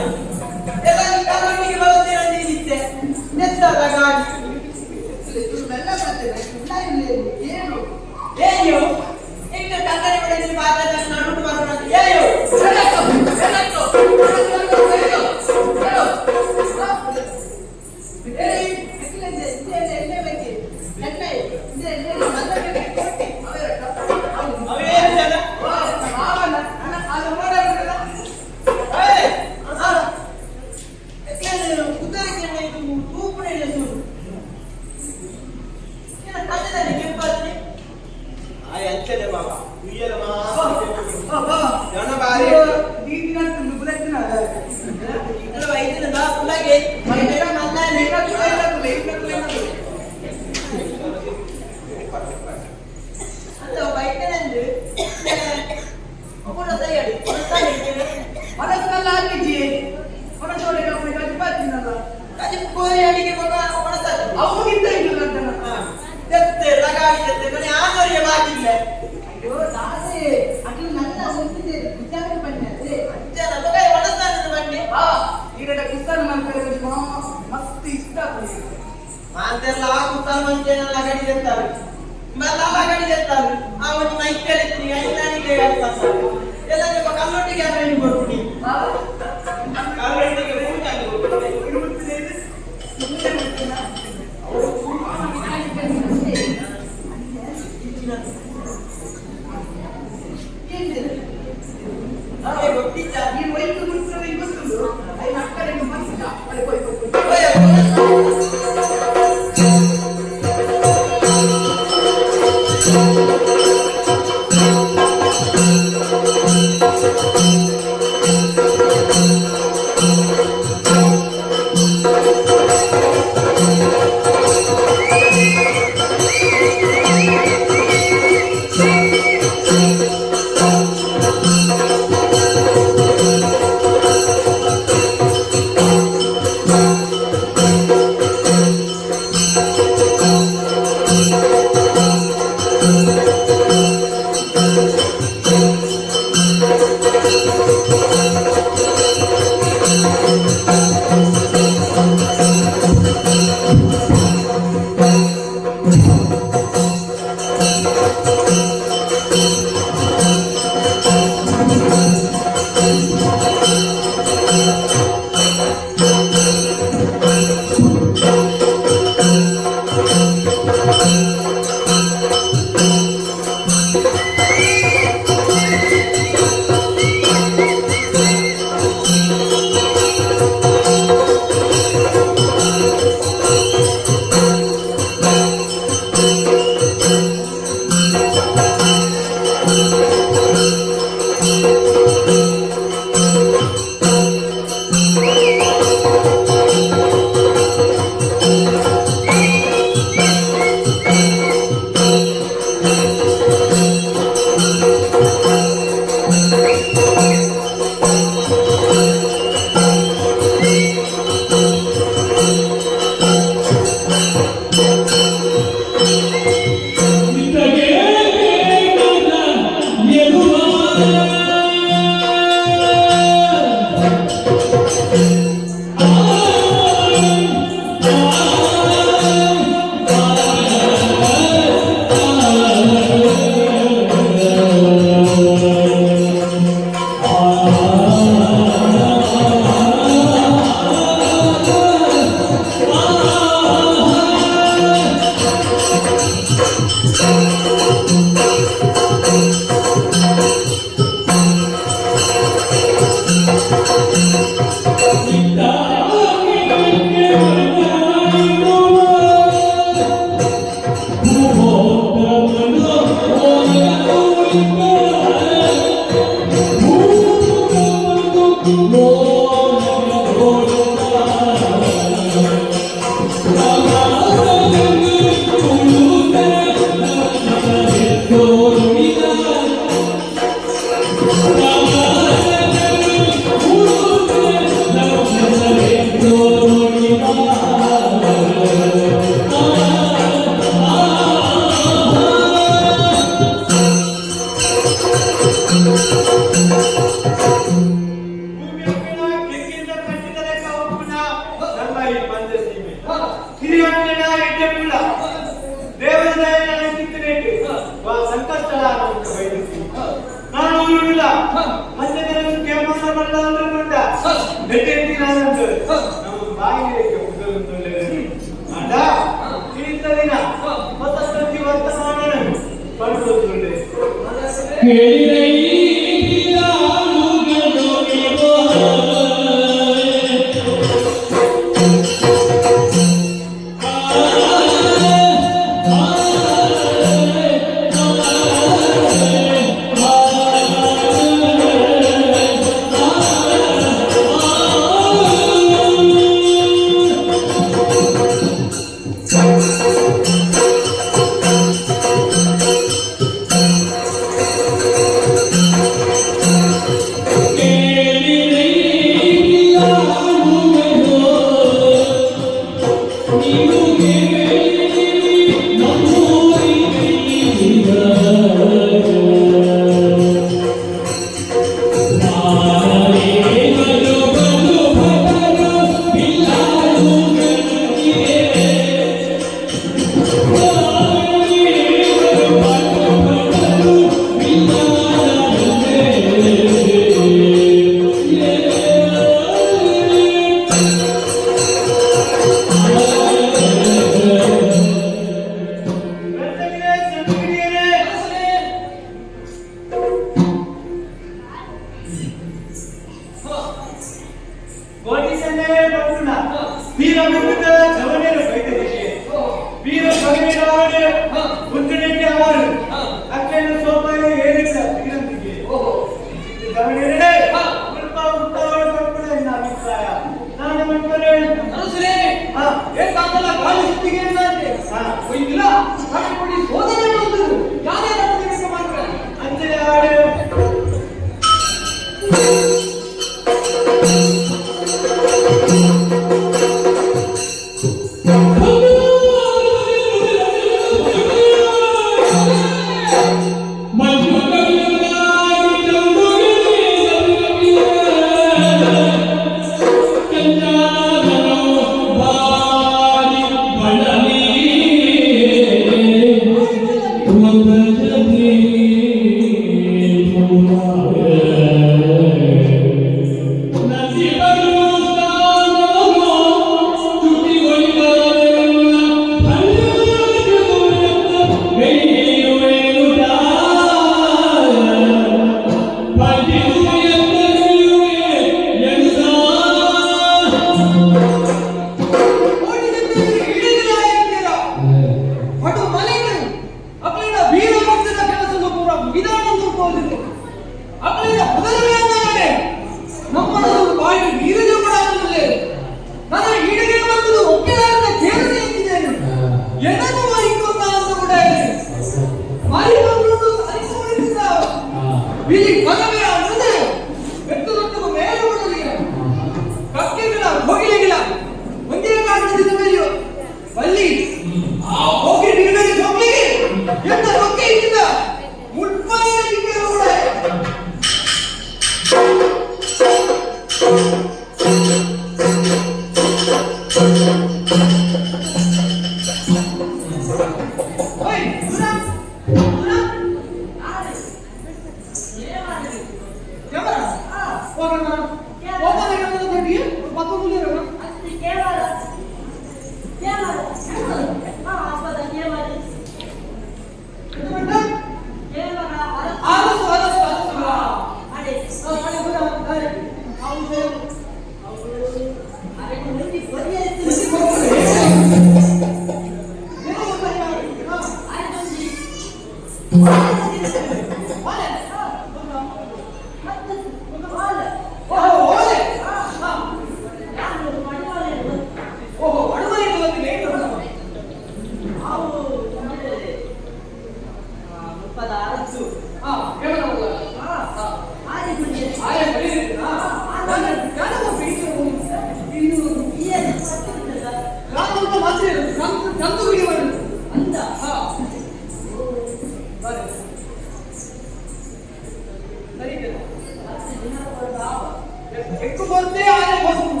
ಎಕ್ಕು ಬೊರ್ತೆ ಆನೆ ಬೊರ್ಪು.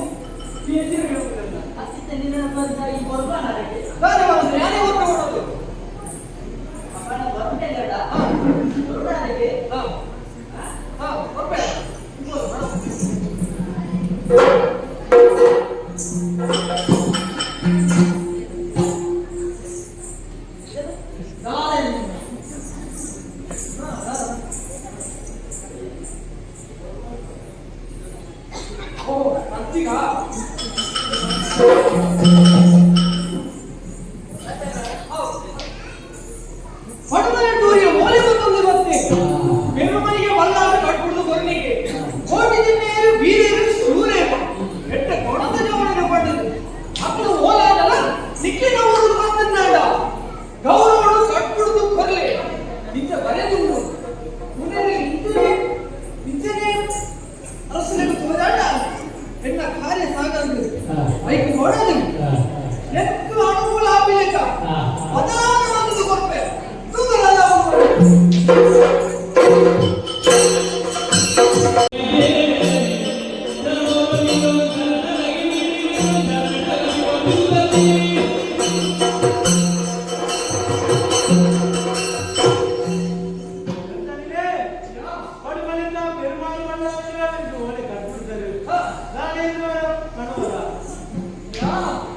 ಅತ್ತಿತ್ತ ನಿನ್ನ ಬಂದ ಈ ಬೊರ್ಬಾನರಿಗೆ. ದಾನೆ ಬಂದ್ರೆ ಯಾನೇ ಒತ್ತ ಮಾಡೋದು? ಅಪ್ಪನ ಬರ್ಬೇಡ ಬೊರ್ಬಾನರಿಗೆ. ಹಾ ಹಾ, ಬರ್ಬೇಡ. ಓ ಅಂತೀಗ. ಪಡುಮನೆ ಟೂರಿಯ ಮೋಲೆ ಬಂದೊಂದು ಮತ್ತೆ ಪೆರುಮನಿಗೆ ವಲ್ಲಾದ ಕಟ್ಬಿಡುದು ಕೊರನಿಗೆ ಕೋಟಿ ಜಿನ್ನೆಯರು ಬೀರೇರು ಸೂರೇಪ ಎಟ್ಟ ಕೊಣದ ಜವಳಿನ ಪಡೆದು ಅಕ್ಕಳು ಓಲಾದಲ್ಲ ನಿಕ್ಕಿನ ಊರು ಬಂದನ್ನಾಡ ಗೌರವಡು ಕಟ್ಬಿಡುದು ಕೊರಲೆ ಇಂಚ ಬರೆದುಂಡು ಮುನ್ನೆಲೆ ಇಂಚನೆ ಇಂಚನೆ ಅರಸನಿಗೆ ತೋದಾಡ ಎನ್ನ ಕಾರ್ಯ ಸಾಗಂದು ಐಕು ನೋಡೋದು ಎತ್ತು ಅನುಕೂಲ ಆಪಿಲೆಕ್ಕ ಬದಲಾವಣೆ ಬಂದದ್ದು ಕೊರ್ಪೆ ತೂಗಲಲ್ಲ ಅವನು.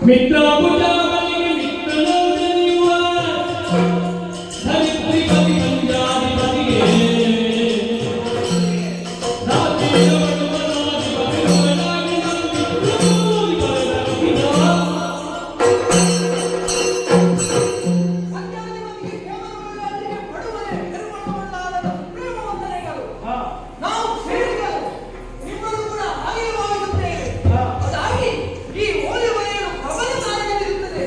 ಮಿತ್ರ ಪುಜಾಬಲಿಗೆ ಮಿತ್ರನೊದೆಯುವ ಧರಿತ್ರಿಪತಿ ಪಂಜಾಧಿಪತಿಗೆ ರಾಜ್ಯದ ಬಡವನಾಧಿಪತಿಗಳಾಗಿ ನಂಬಿದ್ರು. ಪಂಚಾಧಿಪತಿಗೆ ಕೇವಲವಾಗಿ ಪಡುವನೆ ಪೆರುಮಣ್ಣವಲ್ಲಾದನ ಪ್ರೇಮವಂದನೆಗಳು. ನಾವು ಸೇರಿದರು ನಿಮ್ಮನ್ನು ಕೂಡ ಹಾಗೆಯೇ ಭಾವಿಸುತ್ತೇವೆ. ಅದಾಗಿ ಈ ಓಲೆ ಬರೆಯಲು ಪ್ರಬಲ ಕಾರಣವಿರುತ್ತದೆ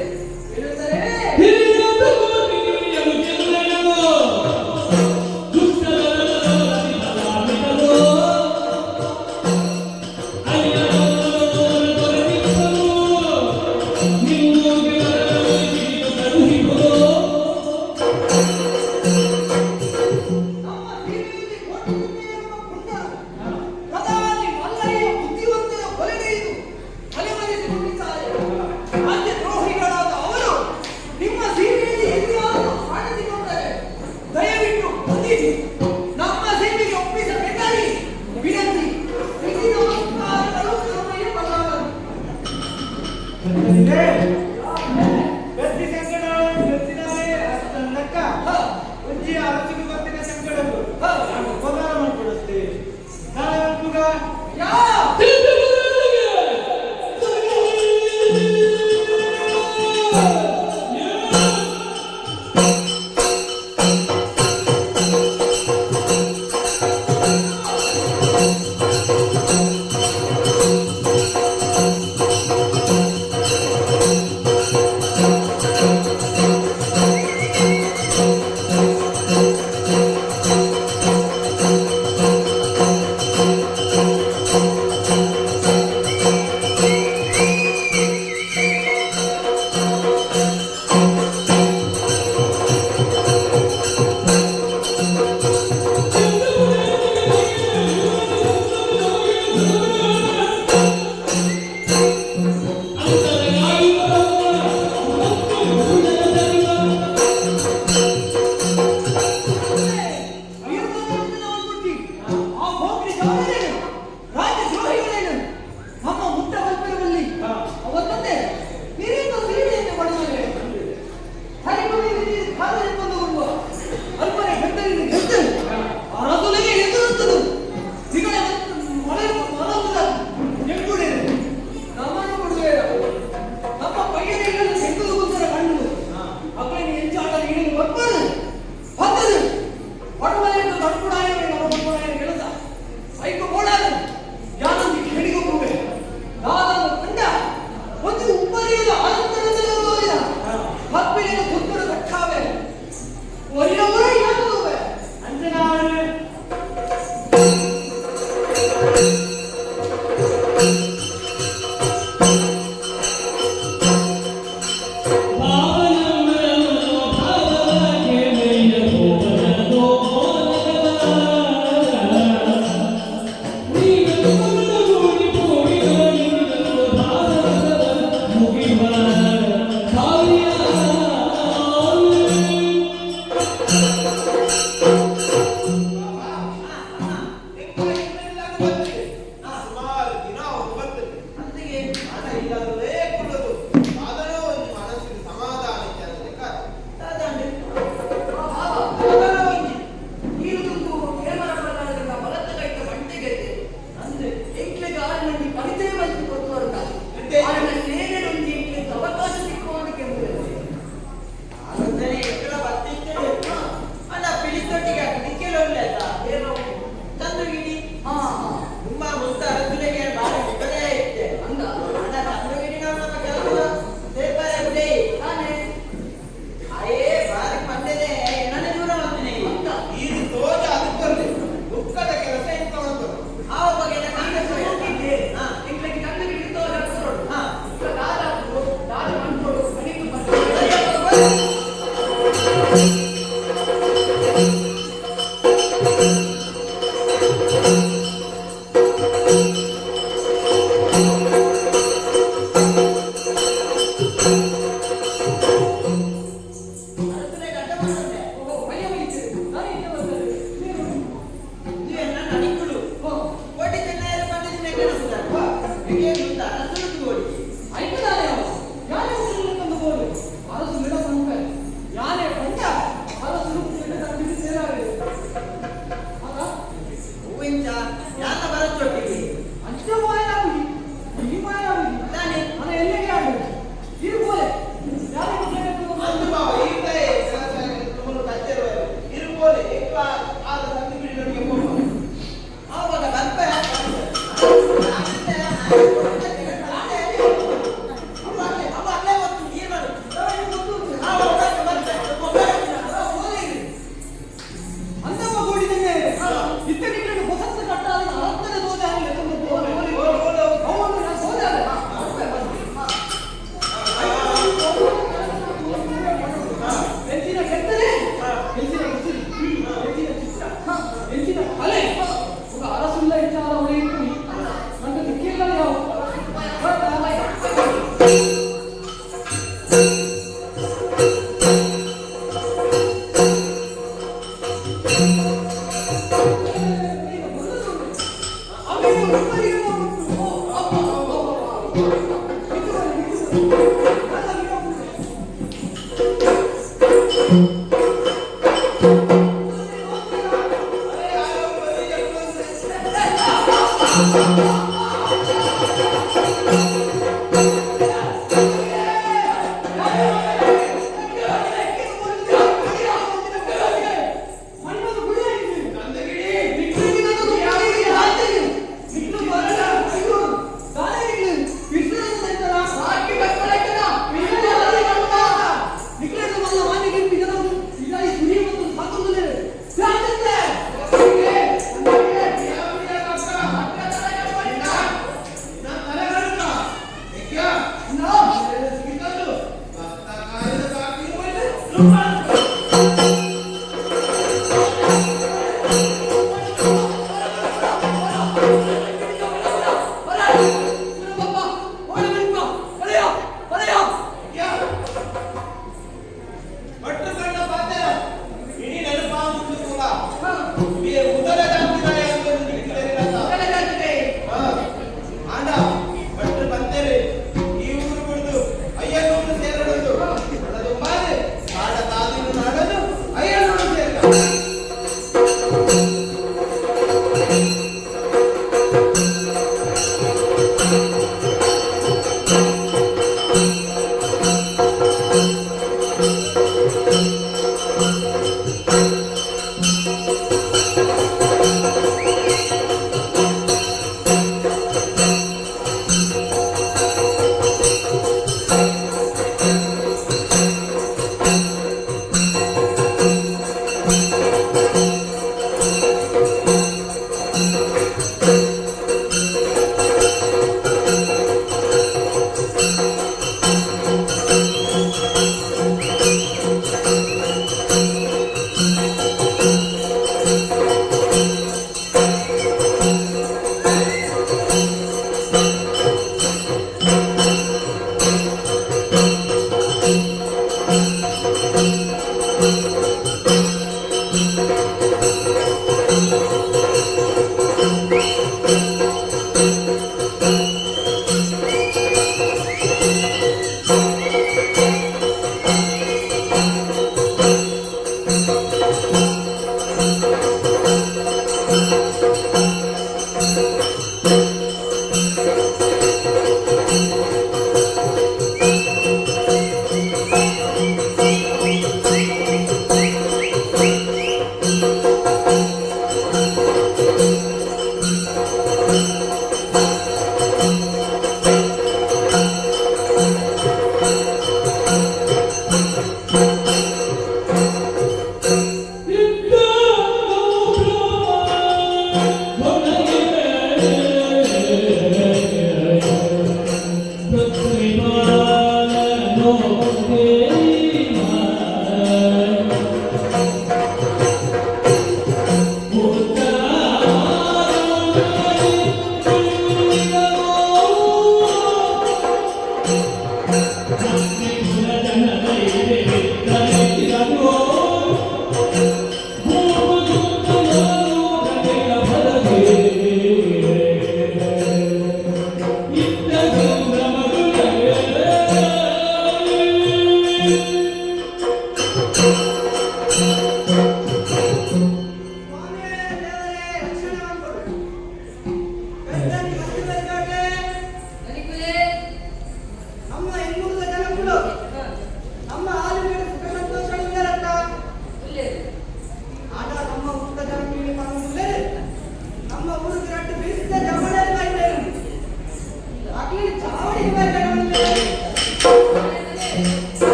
ಎನ್ನುತ್ತಾರೆ. ಹಿರಿಯದ ಕೋಟಿಗಿರಿಯನು ಚೆನ್ನಯನು, ದುಷ್ಟರ ಬಲಾಮಿತನು, ಅರಿಯನೊಬ್ಬನೋರ ದೊರೆತಿಪ್ಪನು, ನಿಮ್ಮೋಗೆ ವರವೊಲಿಸಿದ ಕರುಹಿಗೋ. ನಮ್ಮ ಸೀಮೆಯಲ್ಲಿ ಕೋಟಿ ಎಂಬ ಪುಂಡರು ಪ್ರಧಾನಿ ಮಲ್ಲಯ್ಯ ಬುದ್ಧಿವಂತರ ಕೊಲೆಗೈದು ತಲೆಮರೆಸಿಕೊಂಡಿದ್ದಾರೆ. ರಾಜ್ಯ ದ್ರೋಹಿಗಳಾದ ಅವರು ನಿಮ್ಮ ಸೀಮೆಯಲ್ಲಿ ಎಲ್ಲಿಯಾದರೂ ಕಾಣಿಸಿಕೊಂಡರೆ ದಯವಿಟ್ಟು ಬಂಧಿಸಿ ನಮ್ಮ ಸೀಮೆಗೆ ಒಪ್ಪಿಸಬೇಕಾಗಿ ವಿನಂತಿ. ವಿಧಿ ನಮಸ್ಕಾರಗಳು, ಕರುಣೆಯ ಬಲ್ಲಾಳರು. ಗದ್ದಿ ಸಂಕಟ ಗದ್ದಿನವೇ ಅಷ್ಟನ್ನಕ್ಕ ಒಂಜಿ ಅರಸಿಗೆ ಗೊತ್ತಿನ ಸಂಕಟವು ನಾನು ಉಪಕಾರ ಮಾಡ್ಕೊಡುತ್ತೇವೆ ನಾಳೆ ಮಲ್ಪುಗ. ಯಾ.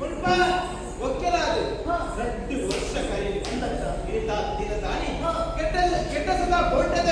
ಮುಲ್ಪ ಒಕ್ಕೆಲಾದ್ 2 ವರ್ಷ ಕರೀಲಿ. ಇನಿತ ದಿನ ತಾನಿ ಕೆಟ್ಟ ಕೆಟ್ಟ ಸದಾ ಬೋಂಟೆದ.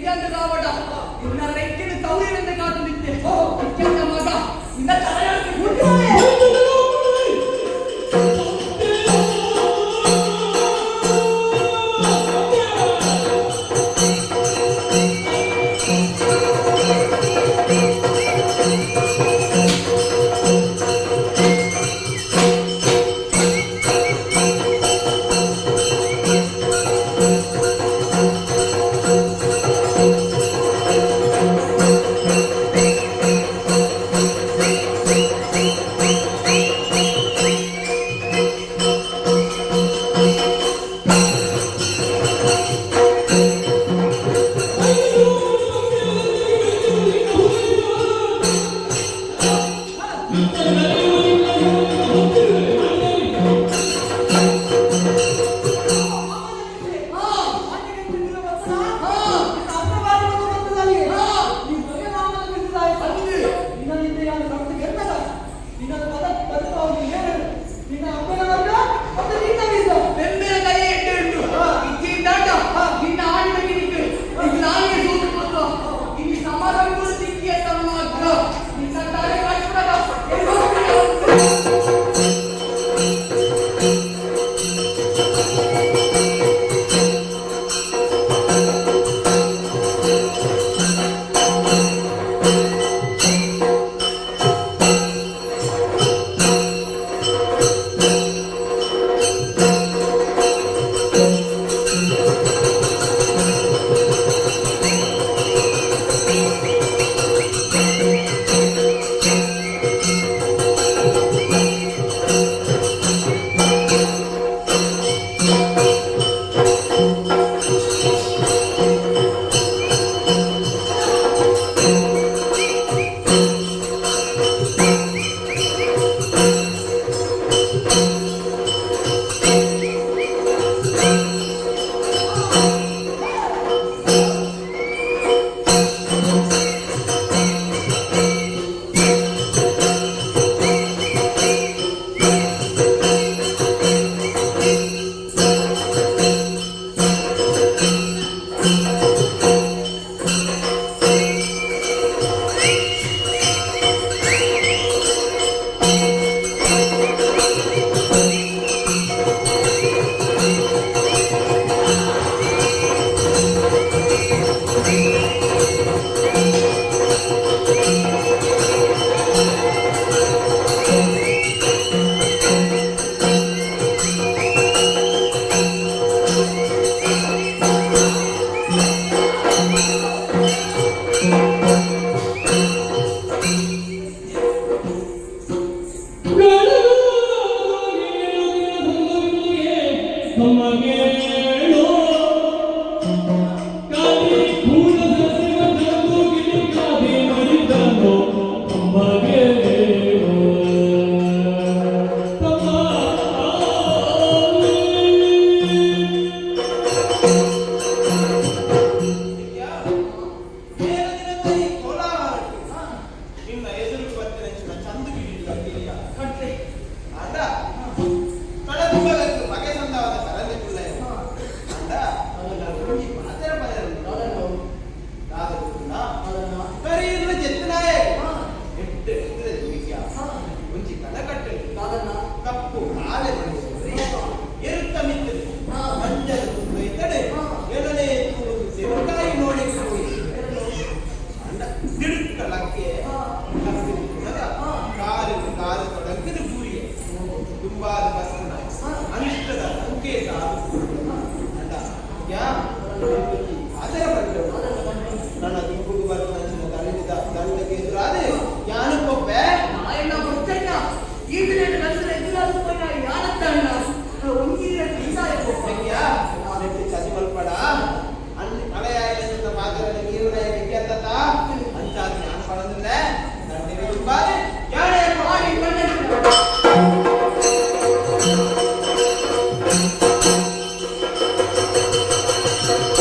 ಇಜ್ಜಂದ ನಿನ್ನ ರೆಕ್ಕಿನ ತೌರಿನಿಂದ ಕಾದು ನಿಂತೆ ಇಜ್ಜಂದ ಮಗ ನಿನ್ನ ತಲೆ.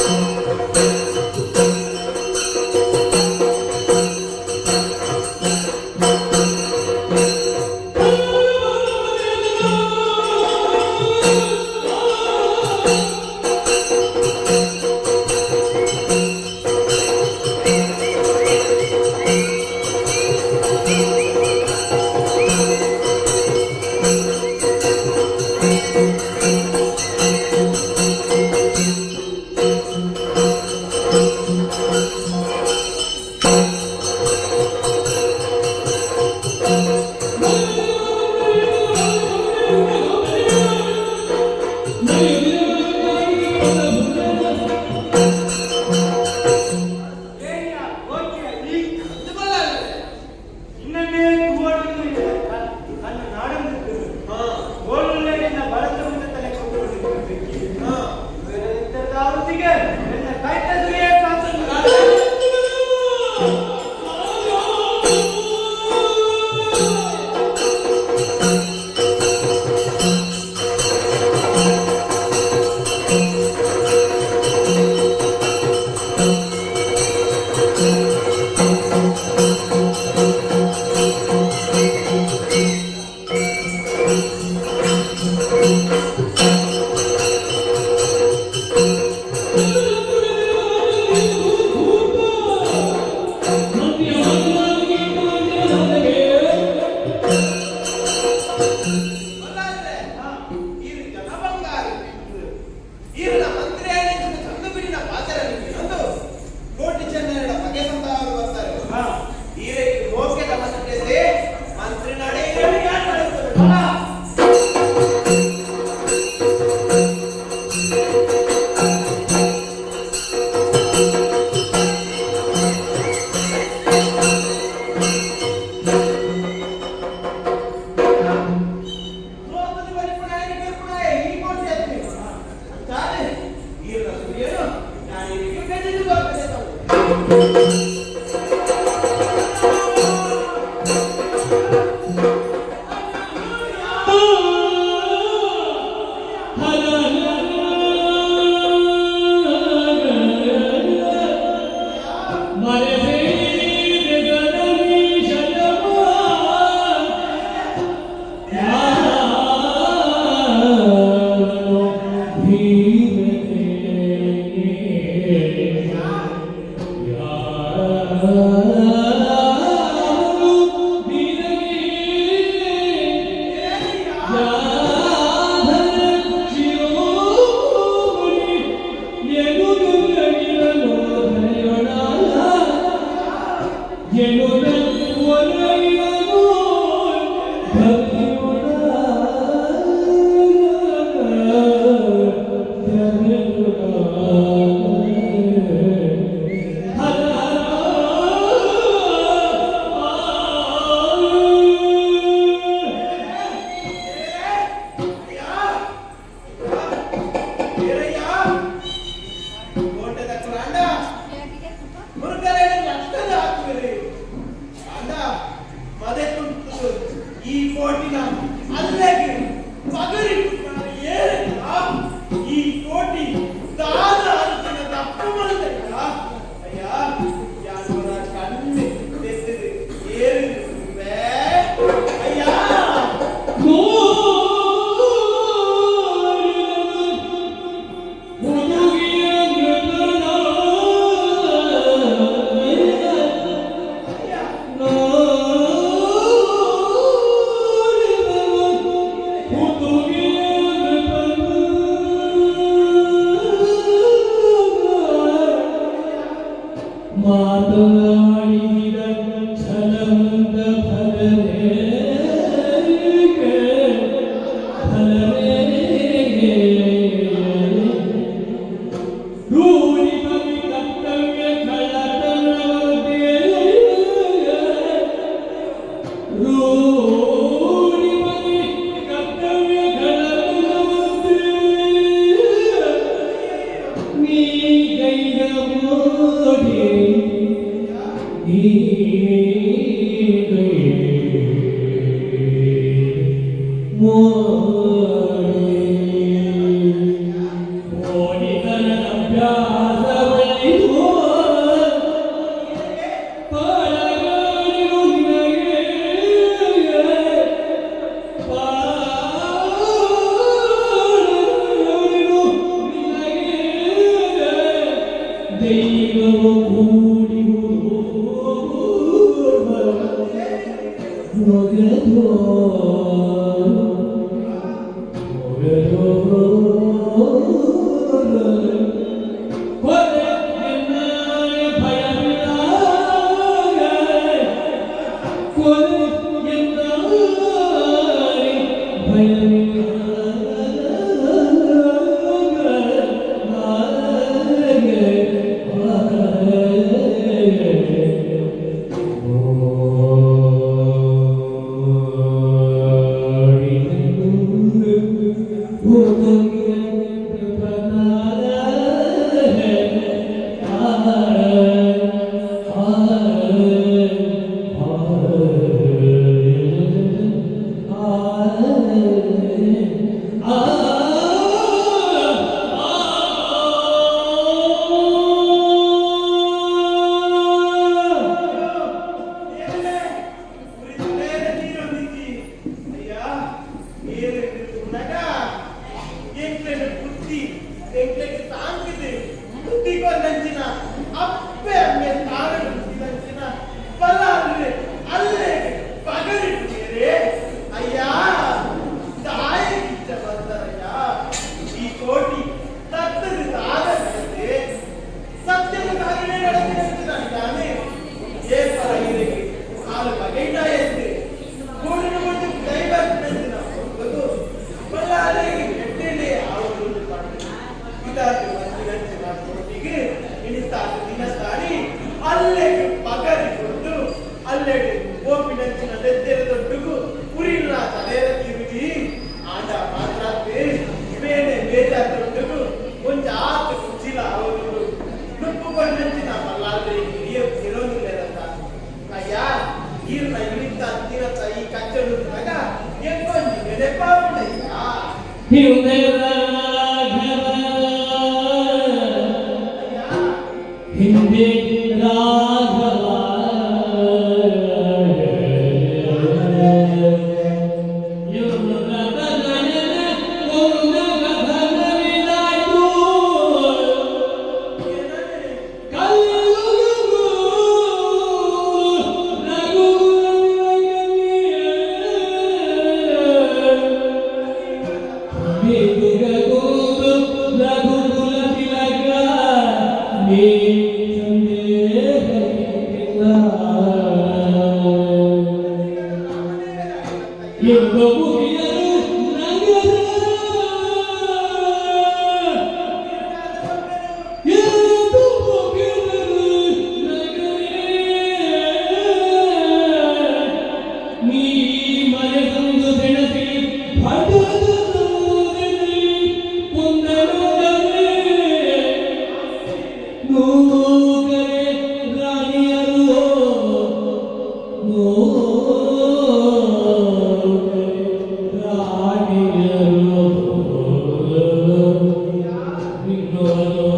Thank ಪಾತೆರ ಕೋಟಿ ಚೆನ್ನಡ ಬಗೆ ಸಂತಾವರು ಬರ್ತಾರೆ. ಈರೆಗೆ ಮೋಕೆದ ಮಸಟೆ ಮಂತ್ರಿ ನಡೆ. ಮಾತನಾಡಿದ ಛಲವಂತ ಫಲವೇ ಫಲವೇ ರೂಢಿಪತಿ ಕರ್ತವ್ಯ ಕಳ್ಳತನವೇ ರೂಢಿಪತಿ ಕರ್ತವ್ಯ ಕಳ್ಳತನವಂತೆ ನೀ ಗೈದ ಮೋಡಿ ನೀ ಮೋಡಿ ಮೋಡಿತನ ಅಭ್ಯಾಸವಳಿದು ಪಾಳಗಾಡಿರು ನಿನಗೆ ಪಾಳಗಾಡಿರು ನಿನಗೆ ದೈವವು ಕೂಡಿಹುದು ಮೊಗದೋ ಮೊಗದೋ ಕೊಲೆ ಎನ್ನಾರೆ ಭಯವಿಲ್ಲ ಕೊಲೆ ಎನ್ನಾರೆ ಭಯವಿಲ್ಲ. ಬುದ್ಧಿ ಎಂಕ್ಲೆಗ್ ಸಾಂಕಿದೆ ಬುದ್ಧಿ ಕೊಂದಂಚಿನ ಅಪ್ಪೆ ಅಮ್ಮೆ ಸ್ಥಾನ ಬುದ್ಧಿದಂಚಿನ ಬಲ ಅಂದ್ರೆ ಅಲ್ಲೇ ಪಗರಿಟ್ಟಿರೆ. ಅಯ್ಯ, ತಾಯಿ ಕಿಚ್ಚ ಬಂದರಯ್ಯ, ಈ ಕೋಟಿ ತತ್ತದು ಸಾಧನೆ. ಇಂತಾದ ದಿನಸ್ಥಾನಿ ಅಲ್ಲೆಗ್ ಪಗರಿ ಕೊಟ್ಟು ಅಲ್ಲೆಡ್ ಓಪಿನಂಚಿನ ನೆತ್ತೆರ ದೊಡ್ಡುಗು ಪುರಿಲ್ಲ ತಲೇರ ತಿರುಗಿ ಆಂಡ ಮಾತ್ರ ಬೇನೆ ಬೇಜಾರ್ ದೊಡ್ಡುಗು ಒಂಜಿ ಆತ್ ಕುಚ್ಚಿಲ ಅವನು ನುಪ್ಪು ಕೊಂಡಂಚಿನ ಬಲ್ಲಾದ್ರೆ ಹಿರಿಯ ಕಿರೋನಿಲ್ಲರಂತ. ಅಯ್ಯ, ಈರ್ನ ಇಳಿತ ತಿರತ ಈ ಕಚ್ಚಡುತ್ತಾಗ ಎಂಕೊಂಜಿ ನೆನಪಾವುಡಯ್ಯ. ಹಿಂದೆ ರಾಘವ. ಅಯ್ಯ. ಹಿಂದೆ ರಾಘವ. ಯುವರತನಯನ ಧನವಿದಾಯ್ತು. ಏನನೆ? ಕಲ್ಲುಗು ರಘುಕುಲ ರಘುಕುಲ ತಿಲಕ ನೀ ಸಂದೇಹಕ್ಕಿಲ್ಲ. ಯುಗಮುಖಿಯರು ನಗರ ಏತು ಮುಗಿದರು ನಗರೇ. ನೀ ಮನೆಸಂದು ಸೆಣಸಿ ಭಟದ ಕುಂದರುಗರೆ ನೂಕರೆ ರಾಣಿಯರು, ನೂಕರೆ ರಾಣಿಯರು ನಿನ್ನವರು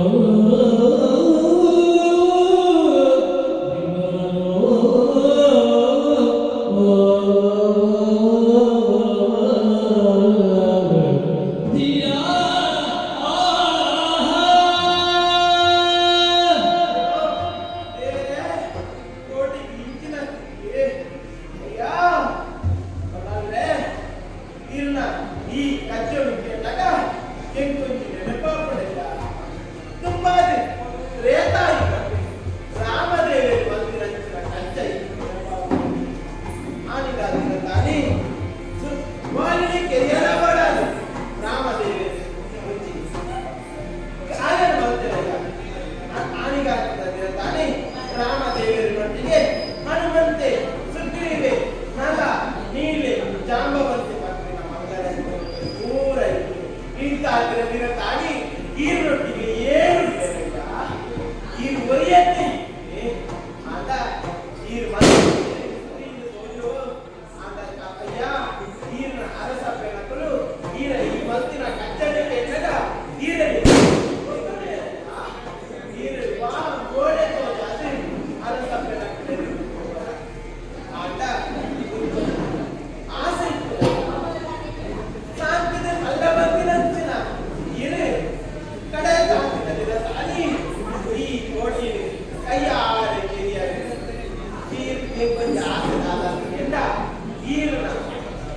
ನಿನ್ನವರು ದಿಯಾ. ದೇವರೇ, ಕೋಟಿಗೆ ಇಂಚಿನ ಸ್ಥಿತಿ. ಅಯ್ಯ, ಬಲ್ಲಾಳ್ರೆ, ಈರ್ನ ಈ ಕಚ್ಚಡು ಕೇಟಾಗ ಎಂಕೊಂಜಿ ನೆನಪಾಪಡೆಯ. ತುಂಬಾದೆ ತ್ರೇತಾಯುಗಕ್ಕೆ ರಾಮದೇವರು ಮಲ್ತಿನಂಚಿನ ಕಚ್ಚ ಈ ನೆನಪಾಪುಂಡು. ಆನಿಗಾದಿನ ತಾನಿ ವಾಲಿನಿ ಕೆರಿಯರ ಬಡಾದು ರಾಮದೇವರು ಒಂಜಿ ಕಾರ್ಯ ಮಲ್ತೆರಯ್ಯ. ಆನಿಗಾದಿನ ದಿನ ತಾನೇ ರಾಮದೇವರೊಟ್ಟಿಗೆ ಹನುಮಂತೆ, ಸುಗ್ರೀವೆ, ನಲ, ನೀಲೆ, ಜಾಂಬವಂತೆ ಪಕ್ಕಿನ ಮಂಗಲ ಪೂರ ಇತ್ತು. ಇಂತಾದಿನ ದಿನ ತಾನಿ ಈರೊಟ್ಟಿಗೆ ಏನು ಬೇರಯ್ಯ? ಈರು ಒರಿಯತ್ತೆ ಆಂಡ ಈರು ಮನೆ ಆಂಡ ಅಯ್ಯ, ಈರಿನ ಅರಸ ಪೇನಕುಲು ಈರ ಈ ಮಲ್ತಿನ ಕಚ್ಚಡೆ ಕೇಟಾಗ ಈರಲಿ ಈರು ವಾ ಗೋಡೆ ತೋಜಾದು ಅರಸ ಪೇನಕುಲು. ಆಂಡ ಆಸೆ ಇತ್ತು. ಸಾಂತಿದ ಅಲ್ಲ ಬಂದಿನಂಚಿನ ಇರು ಕಡೆ ತಾಂತಿದ ದಿನ ತಾನಿ ಈ ಕೋಟಿಲಿ ಕೈಯಾರೆ ಕಿರಿಯರು ಈರ್ ಕೊಂಚ ಆಸೆ ದಾದ ಎಂಡ ಈರುನ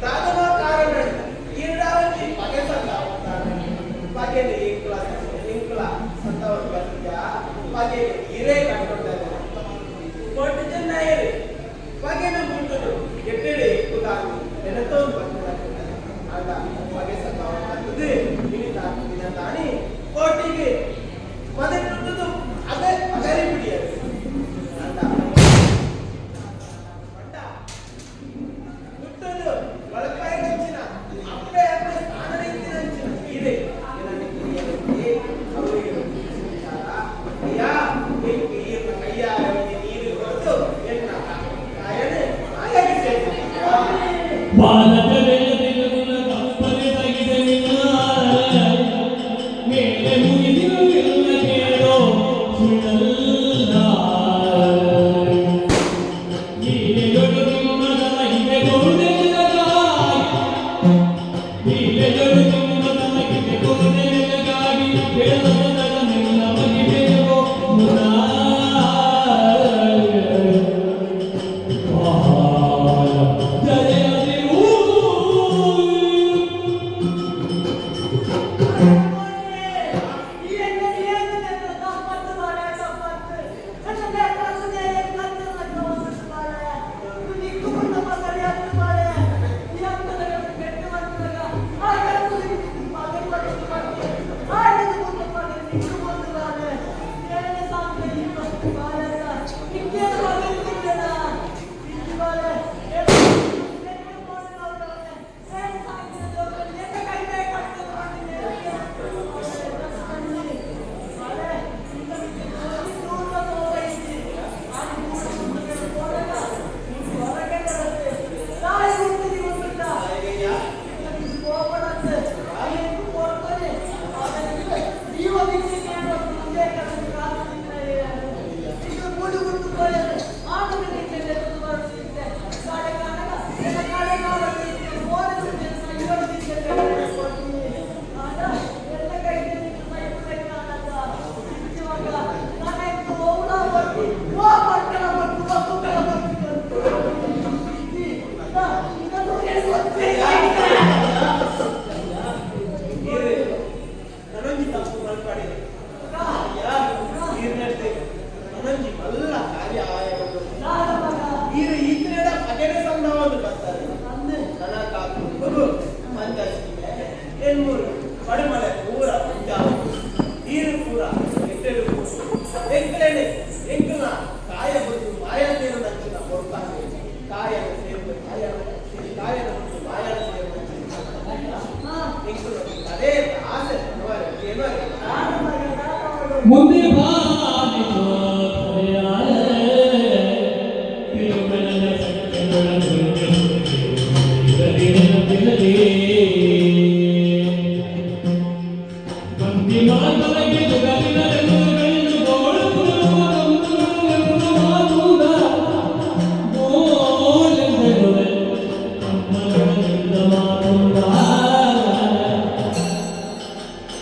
ದಾದವ ಕಾರಣ ಈರುಡಾವಂತಿ ಪಗೆ ಸಂದಾವ. ಪಗೆನ ಇಂಕುಲ ಇಂಕುಲ ಸಂದವ ಬಂದ ಪಗೆನ ಇರೇ ಕಟ್ಟೊಂಡದ ಕೋಟಿ ಜನ ಇರು ಪಗೆನ ಮುಂಟುದು ಎಟ್ಟೆಡೆ ಇಕ್ಕುದಾನು ನೆನತೋನ್ ಬಂದ. ಆಂಡ ಪಗೆ ಸಂದವ ಬಂದದು ಇನಿ ತಾಕು ದಿನ ತಾನಿ ಕೋಟಿಗೆ ಮದಟ್ಟುದು ಅದೇ ಅಗರಿ ಬಿಡಿಯದು. ಆಂಡ ಪಂಡ ಹುಟ್ಟಲು ಒಳಪಾಯಿನಂಚಿನ ಅಪ್ಪೆ ಅಪ್ಪೆ ಸ್ಥಾನ ನಿಂತಿನಂಚಿನ ಇದೆ ಎನಗೆ ಕಿರಿಯರಿಗೆ ಅವರಿಗೆ ಅಯ್ಯ, ಎಂಕ್ ಈರ್ನ ಕೈಯಾರೆ ಒಂಜಿ ನೀರು ಕೊರತು ಎನ್ನ ಕಾಯನೆ ಮಾಯಗೆ ಸೇರಿದ. ಭಾರತ ಬೆಳೆದಿರುವುದ ಕಂಪನೆ ತೆಗೆದಲಿಲ್ಲ ಮೇಲೆ ಮುಗಿದಿರುವಿಲ್ಲ ಕೇಳೋ ಸುಳ್ಳಲ್ಲ. ಲೀಲೆಯೊಳು ನಿಮ್ಮದ ಮಹಿಮೆ ಕೊಡುವುದಕ್ಕಾಗಿ, ಲೀಲೆಯೊಳು ನಿಮ್ಮದ ಮಹಿಮೆ ಕೊಡುವುದಕ್ಕಾಗಿ ಹೇಳದ ನಿನ್ನ ಮಹಿಮೆಯೋ ಮುದಾ. ಎಂಕುಲ ಕಾಯ ಬುದ್ದು ಮಾಯ ಸೇರುನಂಚಿನ ಹೊರತಾನೆ ಕಾಯನ ಸೇರಿದ ಕಾಯನ ಕಾಯನ ಬುದ್ದು ಮಾಯನ ಸೇರುನಂಚಿನ ಎಂಕುಲ ಅದೇ ಆಸೆ ಏನೋ. ಮುಂದೆ ಬಾರಿಸೋ ತಿರುಮಲದ ಸತ್ಯಗಳ ಬಂದಿ ಮಾತಲಗೆ ಜಗಲಿನ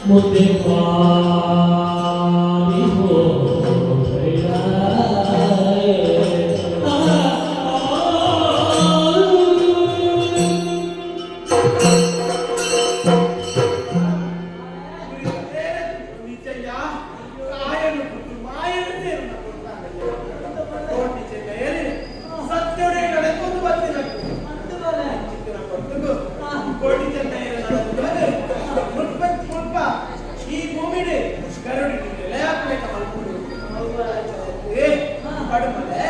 ಮುಂದೆ ಬಾರಿಸೋ. ನಿಜಯ್ಯ, ಕಾಯನು ಬಿಟ್ಟು ಮಾಯನ ಸೇರುನ ಕೊಡ್ತಾನೆ. ಕೋಟಿ ಚೆನ್ನಯ್ಯನೇ ಸತ್ಯವೇ ನಡೆಕೊಂಡು ಬರ್ತಿನಕ್ಕು ಚಿಕ್ಕನ ಕೊಟ್ಟುಗು ಕೋಟಿ ಚೆನ್ನಯ್ಯನ ನಡೆದು ಮುಲ್ಪ ಮುಲ್ಪ ಈ ಭೂಮಿಡೆ ಗರುಡಿ ನೆಲೆಯಾಪನೆ ಕಮಲ್ಪುಡು ಪಡುಮಲೆ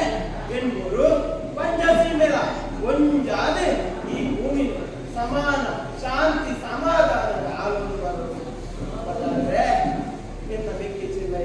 ಎಣ್ಮೂರು ಪಂಚಸೀಮೆಲ ಒಂಜಾದೆ ಈ ಭೂಮಿ ಸಮಾನ ಶಾಂತಿ ಸಮಾಧಾನದ ಆಲೊಂದು ಬರೋದು ಬದಲಾದ್ರೆ ನಿನ್ನ ಬೆಕ್ಕಿ ಚಿಲ್ಲ.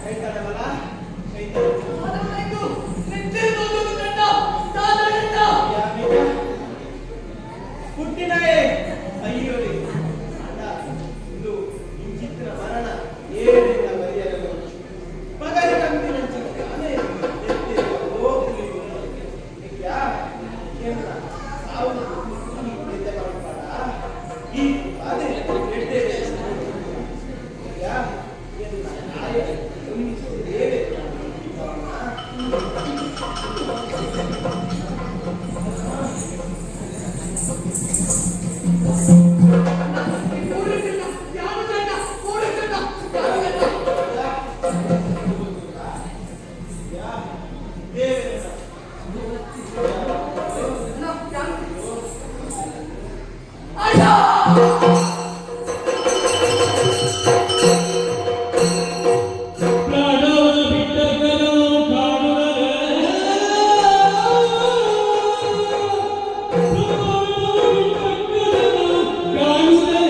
ಕೈತಡವಲ್ಲ ಕೈತಡ. ಹುಟ್ಟಿನಾಯೇ ಅಯ್ಯೋರಿ ಅಣ್ಣ, ಇದು ಇಂಚಿತ್ತಿನ ಮರಣ ಏಳಿನ ಬರಿಯಲು ಮಗನ ಕಂತಿನಂಚಿನ ತಾನೇ ಎತ್ತಿರ ಹೋಗ್ಲಿ ಯಾ ಎನ್ನ ಸಾವು ಈ ಎದ್ದ ಪರಂಪರ ಈ ಅದೇ ಎಡ್ಡೆ ಯಾ ಎನ್ನ ತಾಯ ದೇವೆ. ಯಾ ದೇವೇನ. ಪ್ರಾಣವ ಬಿಟ್ಟ ಕನವು ಕಾಣುವರೆ. ಪ್ರಾಣವ ಬಿಟ್ಟ ಕನವು ಕಾಣುವುದೇ.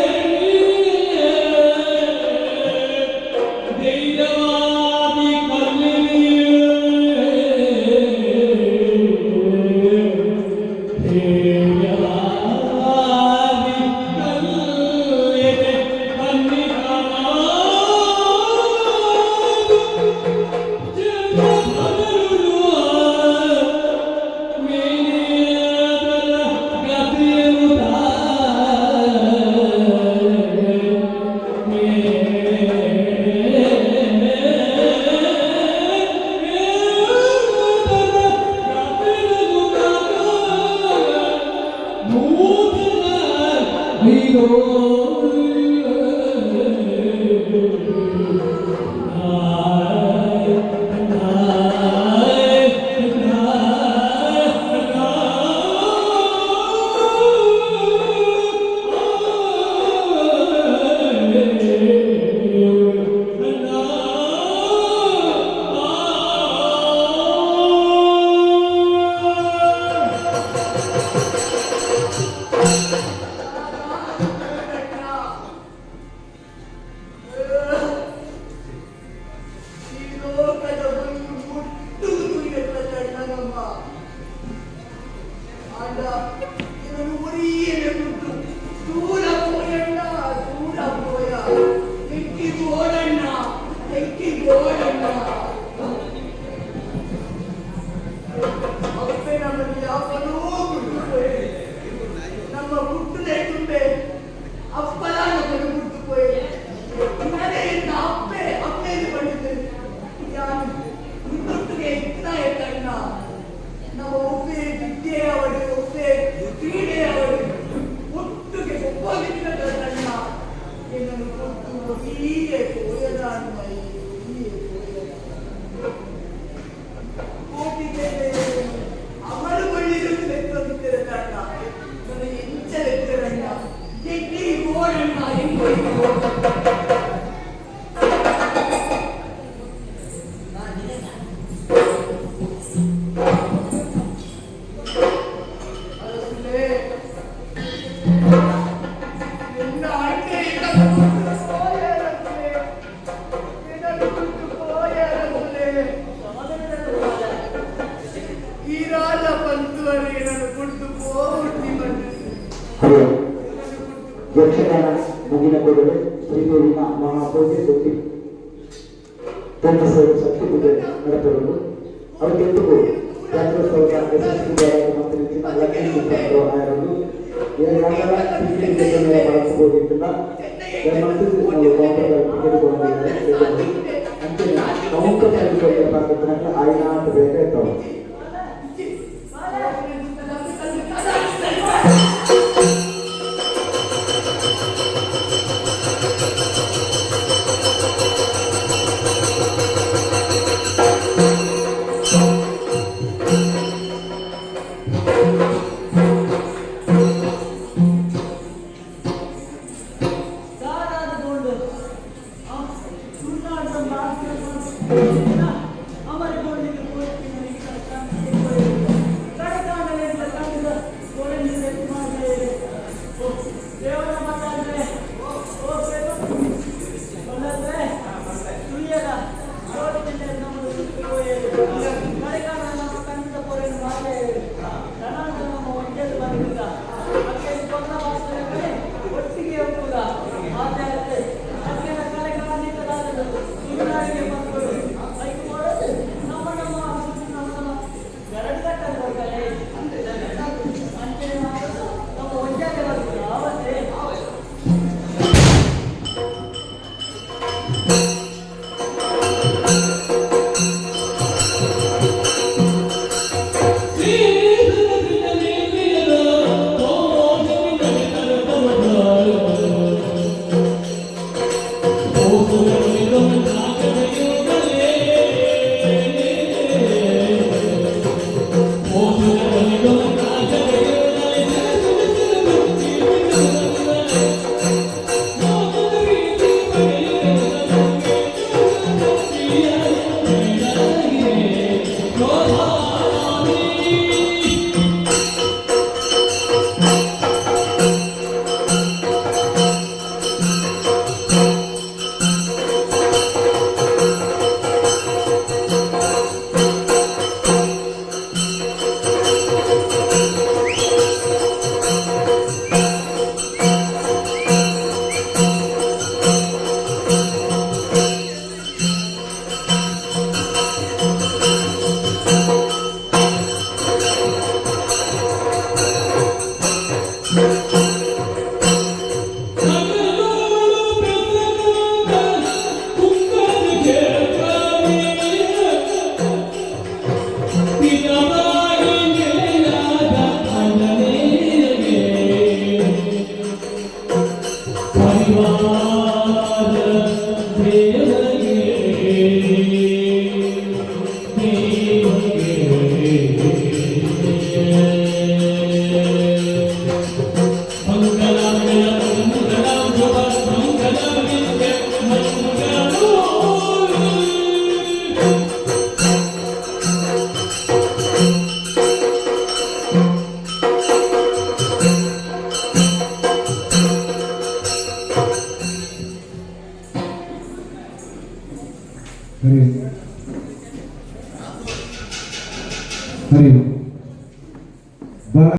ಧೈರ್ಯವಾದಿ ಕಲ್ಲಿಗೆ ಧೈರ್ಯವಾದಿ ಕಲ್ಲಿಗೆ ಬನ್ನಿ. ಈ ಲೋಕದ ಒಂದು ಮುಟ್ಟುವುದು ಎತ್ತ. ಆಂಡ ಇವನು ಒರಿಯನೆ ಮುಟ್ಟು ದೂರ ಪೋಯಣ್ಣ, ದೂರ ಪೋಯ. ಎಕ್ಕಿ ಗೋಡಣ್ಣ, ಎಕ್ಕಿ ಗೋಡಣ್ಣ. ಅಪ್ಪೆ ನಮ್ಮಲ್ಲಿ ಯಾವನೋ ಗುಟ್ಟು ಪೋಯೆ. ನಮ್ಮ ಹುಟ್ಟುದೇ ತುಂಬೆ ಅಪ್ಪಲ ನಮ್ಮನ್ನು ಗುಟ್ಟು ಪೋಯೆ. ನನೇ ಎನ್ನ ಅಪ್ಪೆ ಅಪ್ಪೆಯನ್ನು ಪಡೆದು ಯಾನು ನಿನ್ನೊಟ್ಟಿಗೆ ಇತ್ತ ಎತ್ತಣ್ಣ. ನಮ್ಮ ಒಬ್ಬೇ ವಿದ್ಯೆ ಅವಳು ಒಬ್ಬೇ. ರಸುಲೇ ಎನ್ನ ಅಣ್ಣೆ ಎನ್ನ ಪೋಯ ರಸುಲೇ ಎನ್ನ ಪೋಯ ರಸುಲೇ ಈ ರಾಜ ಬಂತುವರೆಗೆ ನಾನು ಕುಡಿದು ಪೋರ್ತಿ ಬಂದಿದ್ದೆ. ಹಲೋ, ಯಕ್ಷಗಾನ ಮುಗಿನ ಕೂಡಲೇ ಶ್ರೀದೇವಿನ ಮಹಾಪೂಜೆ ಸುತ್ತಿ ತುಂಬಿಸುವ ಶಕ್ತಿ ಪೂಜೆ ನಡೆಸಲು ಅವಕ್ಕೆಂದಿಗೂ ಜಾತ್ರೋತ್ಸವದ ಯಶಸ್ವಿ ಮತ್ತು ಹೆಚ್ಚಿನ ಲಕ್ಷ್ಮೀ ಮುಖಂಡರು ಆಯರಲು ಏನಾಗಲ ಟಿಕೆಟ್ ಬಳಸಬಹುದಿಲ್ಲ. ದಯಮಾಡಿ ನಾವು ಕೌಂಟರ್ ಟಿಕೆಟ್ ಕೊಡೋದಿಲ್ಲ. ಅಂಚನೆ ಕೌಂಟರ್ ಆಯ್ನಾಟ ಬೇಗ ಇರ್ತಾವೆ. ದಾರಾದ ಬೋಂಡು ತುಳುನಾಡಿನ ಅಮರ ಬೋಂಡಿಗೆ ದೇವರ ಮಾತಾಡಿದ್ರೆ ಓ ಬಂದ್ರೆ ತುಳಿಯದ ನಮ್ಮದು ಕಡೆಕಾಣ ನಮ್ಮ ಕನ್ನಡ ಪೊರೆಯನ್ನು ಮಾತಾಡಿ ಕನ್ನಡ ನಮ್ಮ ಒಂಟೆದು ಬರುವುದ ಅಕ್ಕೆ ಕೊಲ್ಲ ಭಾಷೆ ಒಟ್ಟಿಗೆ ಹೋಗುವುದ ಆಚಾರತೆ ಅಕ್ಕೆನ ಕಲೆ ಕಾಣಿಕದಾದದ್ದು ತುಳುನಾಡಿಗೆ ಮಕ್ಕಳು ಐಕು ಮಾಡೋದು ನಮ್ಮ ನಮ್ಮ ನಮ್ಮ ನಮ್ಮ ಗರಡು ಕಟ್ಟಲು ಬರ್ತಾರೆ ಅಂಚನೆ ಮಾಡೋದು ನಮ್ಮ ಒಂಜಾಗ ಬರ್ತದೆ ಆವತ್ತೇ. ಹರಿ ಹರಿ.